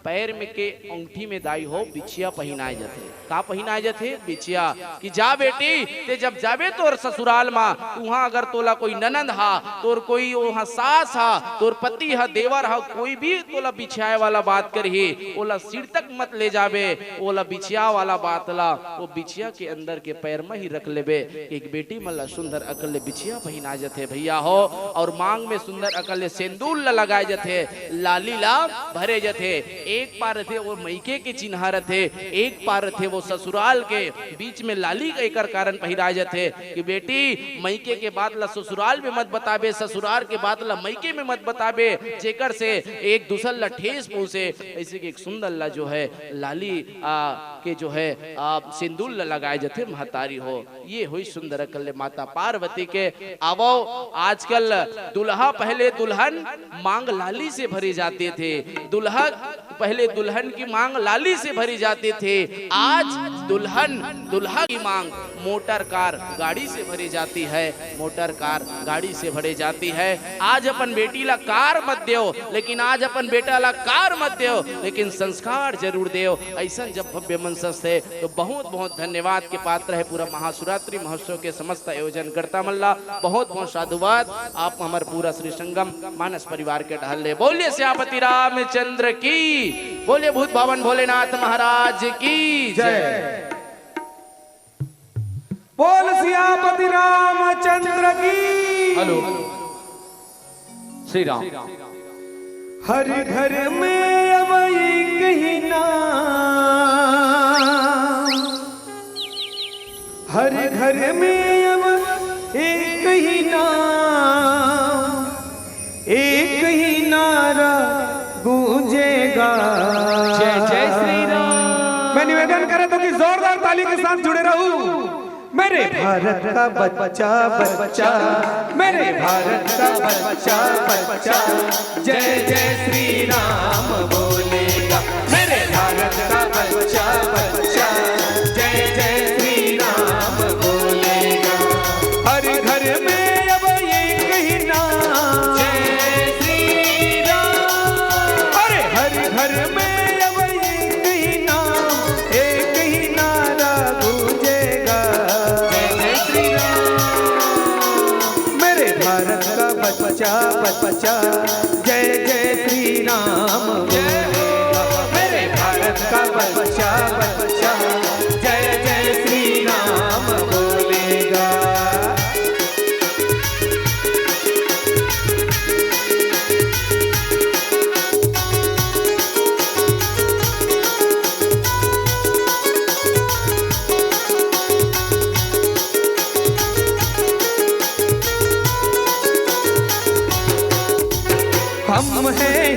पैर में के अंगठी में दाई हो बिछिया पहिनाए जथे। का पहिनाए जथे? बिछिया। कि जा बेटी, ते जब जाबे तोर ससुराल मा, उहाँ अगर तोला कोई ननंद हा, तोर कोई उहाँ सास हा, तोर पति हा, देवर हा, कोई भी तोला बिछियाए वाला बात करही, ओला सिर तक मत ले जाबे, ओला बिछिया वाला बात ला, वो बिछिया के अंदर के पैर में ही रख लेबे। एक बेटी मन ला सुंदर अकल ले बिछिया पहिनाए जथे भैया हो, और मांग में सुंदर अकल ले सेंदूर ला लगाए जथे, लाली ला भरे जथे। एक पार रथे वो मइके के चिन्हा रथे, एक पार रथे वो ससुराल के। बीच में लाली का एकर कारण पहिराए जथे कि बेटी, मइके के बात ला ससुराल में मत बताबे, ससुराल के बात ला मइके में मत बताबे, जेकर से एक दूसर ला ठेस पहुंचे। ऐसे कि एक सुंदर ला जो है लाली, आ, के जो है, आ, सिंदूर ला लगाए जथे महतारी हो। ये होई सुंदर अकल ले माता पार्वती के। आवो, आजकल दुल्हा पहले दुल्हन मांग लाली से भरी जाते थे, दुल्हा पहले दुल्हन की मांग लाली से भरी जाती थी, आज दुल्हन, दुल्हा की मांग मोटर कार गाड़ी से भरी जाती है, मोटर कार गाड़ी से भरी जाती है। आज अपन बेटी ला कार मत देव, लेकिन आज अपन बेटा ला कार मत देव, लेकिन संस्कार जरूर देव। ऐसन जब भव्य मंचस्थ हे तो बहुत बहुत धन्यवाद के पात्र हे पूरा महाशिवरात्रि महोत्सव के समस्त आयोजनकर्ता मन ला बहुत बहुत साधुवाद। आप हमर पूरा श्री संगम मानस परिवार के डहर ले बोलिए सियापति रामचंद्र की, बोलिए भूत भवन भोलेनाथ महाराज की जय। जय। बोल सियापति रामचंद्र की। हेलो, श्री राम। हर घर में अब एक ही नाम, हर घर में अब एक ही नाम, एक ही नारा गूंजेगा। जय जय श्री राम। मैं निवेदन करता हूं कि जोरदार ताली के साथ जुड़े रहू। मेरे भारत का बच्चा, बच्चा, मेरे भारत का बच्चा, बच्चा, जय जय श्री राम बोलेगा। मेरे भारत का बच्चा, बच्चा, जय जय श्री राम बोलेगा। हर घर में अब एक ही नाम, जय श्री राम। अरे हर घर में अब एक ही नाम, एक ही नारा गूंजेगा। जय जय श्री राम। मेरे भारत का बच्चा, बच्चा, जय जय श्री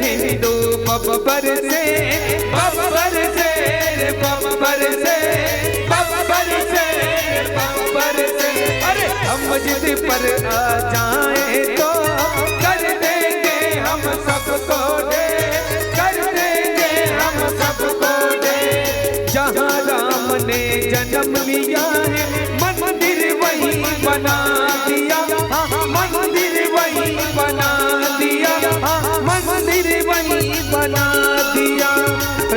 हिंदू बब्बर से, बब्बर से, बब्बर से, बब्बर से, बब्बर से। अरे हम जिद पर आ जाएं तो कर देंगे हम सबको ढेर, कर देंगे हम सबको ढेर। जहाँ राम ने जन्म लिया है, मंदिर वही बना दिया, हाँ, मंदिर वही बना दिया, हाँ, मंदिर वही बना दिया।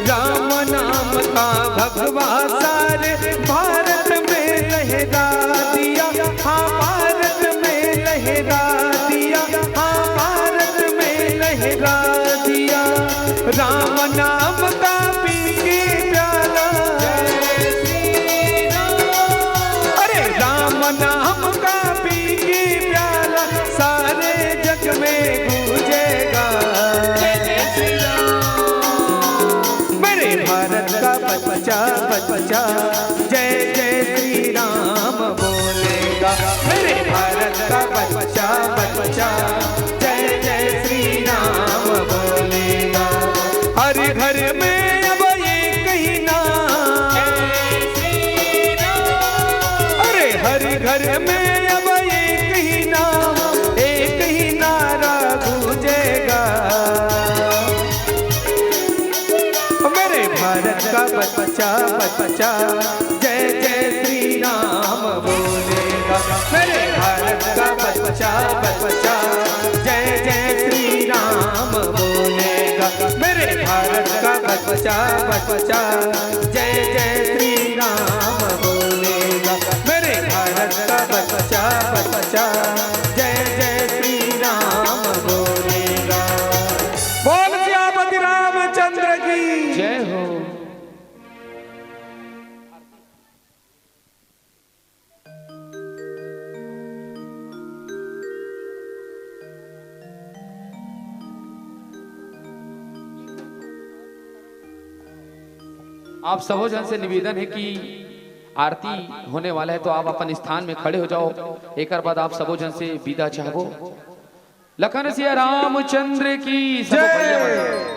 राम नाम का भगवा सारे भारत में लहरा दिया, हाँ, भारत में लहरा दिया, हाँ, भारत में लहरा दिया। राम नाम का पी के प्याला, अरे राम नाम का पी के प्याला सारे जग में गूंजेगा। मेरे भारत का बच्चा, बच्चा जय जय श्री राम बोलेगा। मेरे भारत का बच्चा, बच्चा जय जय श्री राम बोलेगा। हर घर में अब एक ही नाम, अरे हर घर में अब एक ही नाम, एक ही नारा गूंजेगा। मेरे भारत का बच्चा, बच्चा जय जय श्री राम बोलेगा। मेरे भारत का बच्चा, बच्चा जय जय श्री राम बोलेगा। मेरे भारत का बच्चा, बच्चा जय जय श्री राम बोलेगा। मेरे भारत का बच्चा, बच्चा जय जय श्री राम बोलेगा। बोल सियापति रामचंद्र की जय हो। आप सबो झन से निवेदन हे कि आरती होने वाला हे, तो आप अपन स्थान में खड़े हो जाओ। एकर बाद आप सबो झन से विदा चाहबो। लखन सिया रामचंद्र की। सबो जय। भैया मन।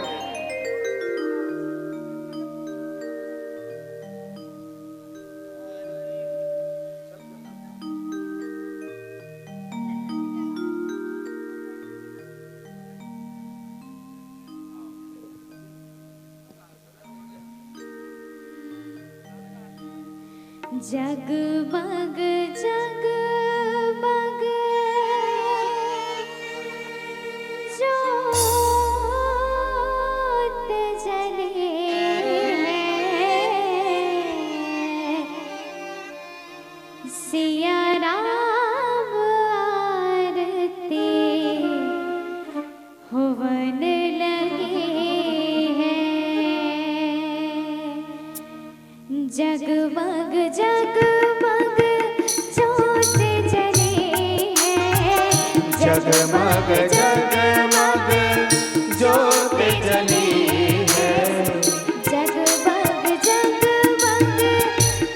जगमग जगमग जोत जले, सिया राम आरती होवन लगी है। जगमग जगमग जोत जले है। जगमग जगमग जोत जले है। जगमग जगमग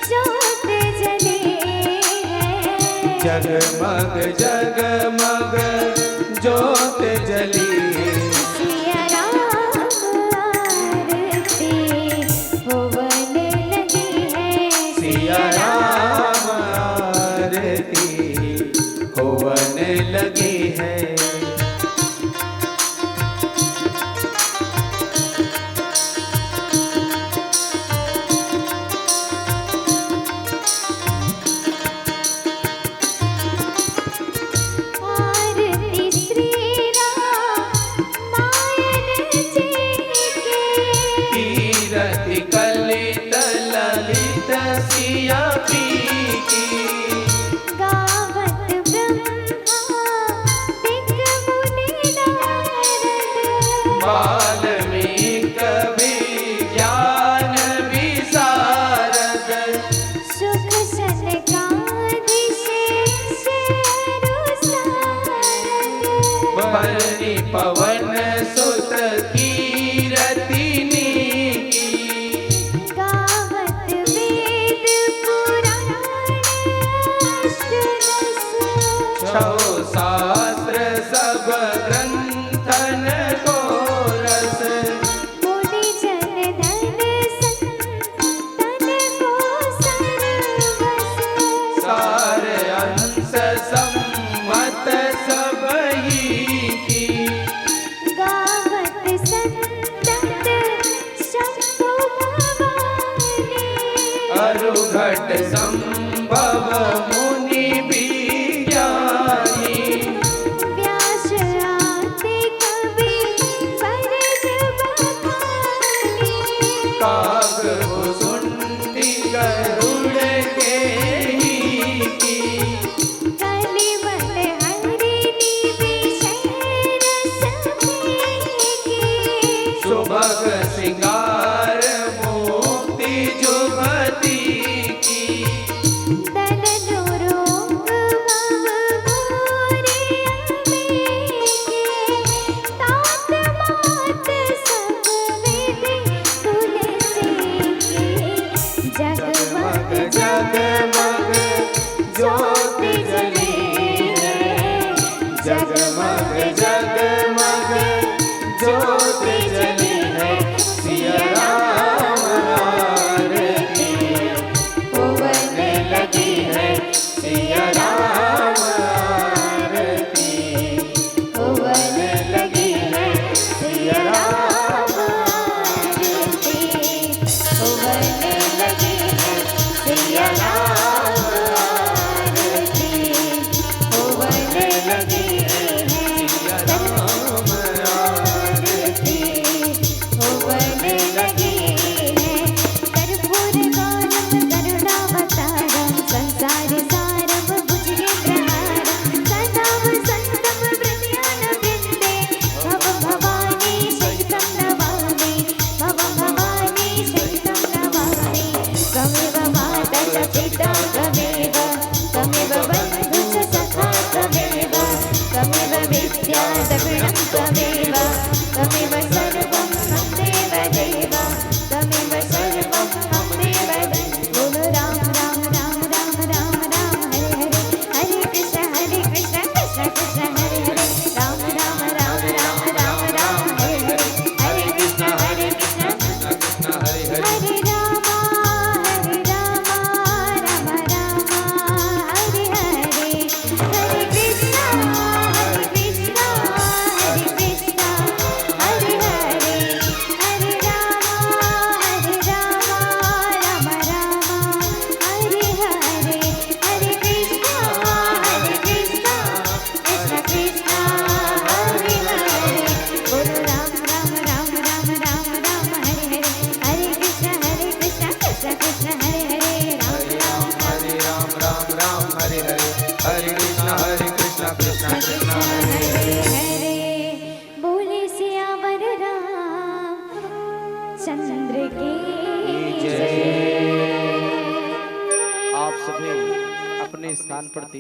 जोत जले है। जगमग जगमग जोत जली। सिया राम आरती होवन लगी है। सिया राम आरती होवन लगी है। आरती श्री राम मायन जी की। कीरति कलित ललित सिया पी की। गावत ब्रह्मा बिक मुनि नारद। वाल्मीकि विज्ञान विशारद। सुख सनकादि शेष अरु सारद। बनि पवन सुत कीरति नीकी। गावत वेद पुराण अष्ट दस। छौ शास्त्र सब ग्रंथन को संभव मुनि विज्ञानी। व्यास आदि कवि बरस बखानी। काग भुसुंडी गरुड़ केहि की। कलिमल हरि निमिष रस फेंकी। सुभग सिंगार मुक्ति जुगति की। तन नु रोग भव घोर अनेके। तात मात सब विधि तुलसी की। जगमग जगमग ज्योत जली है। जगमग जगमग ज्योत जली है। सिया राम आरती। होवन लगी है सिया राम आरती। होवन लगी है सिया राम आरती। होवन लगी है सिया राम आरती। होवन लगी है सिया राम आरती। होवन लगी है। कर्पूर गौरम करुणावतारम संसार सारम भुजगेंद्रहारम सदा वसंतम हृदयारविंदे। भवं भवानी सहितं नमामि। भवं भवानी सहितं नमामि। त्वमेव माता च पिता त्वमेव। त्वमेव बंधु च सखा त्वमेव। त्वमेव विद्या द्रविणं त्वमेव। त्वमेव सर्वं मम देव देव। त्वमेव सर्वं मम देव देव। बोलो राम राम राम राम राम राम हरे हरे। हरे कृष्ण हरे कृष्ण कृष्ण कृष्ण हरे हरे। राम राम राम राम राम राम हरे हरे। हरे कृष्ण हरे कृष्ण कृष्ण कृष्ण हरे हरे। हरे राम हरे राम राम राम हरे हरे। हरे कृष्ण हरे कृष्ण हरे कृष्ण हरे हरे। हरे राम हरे राम राम राम हरे हरे। हरे कृष्ण हरे कृष्ण कृष्ण कृष्ण हरे हरे। बोलो राम राम राम राम राम राम हरे हरे। हरे कृष्ण हरे कृष्ण कृष्ण कृष्ण हरे हरे। राम हरे राम राम राम हरे हरे। हरे कृष्ण हरे कृष्ण कृष्ण कृष्ण हरे हरे। बोले सियावर रामचंद्र की जय। आप सभी अपने स्थान पर दीप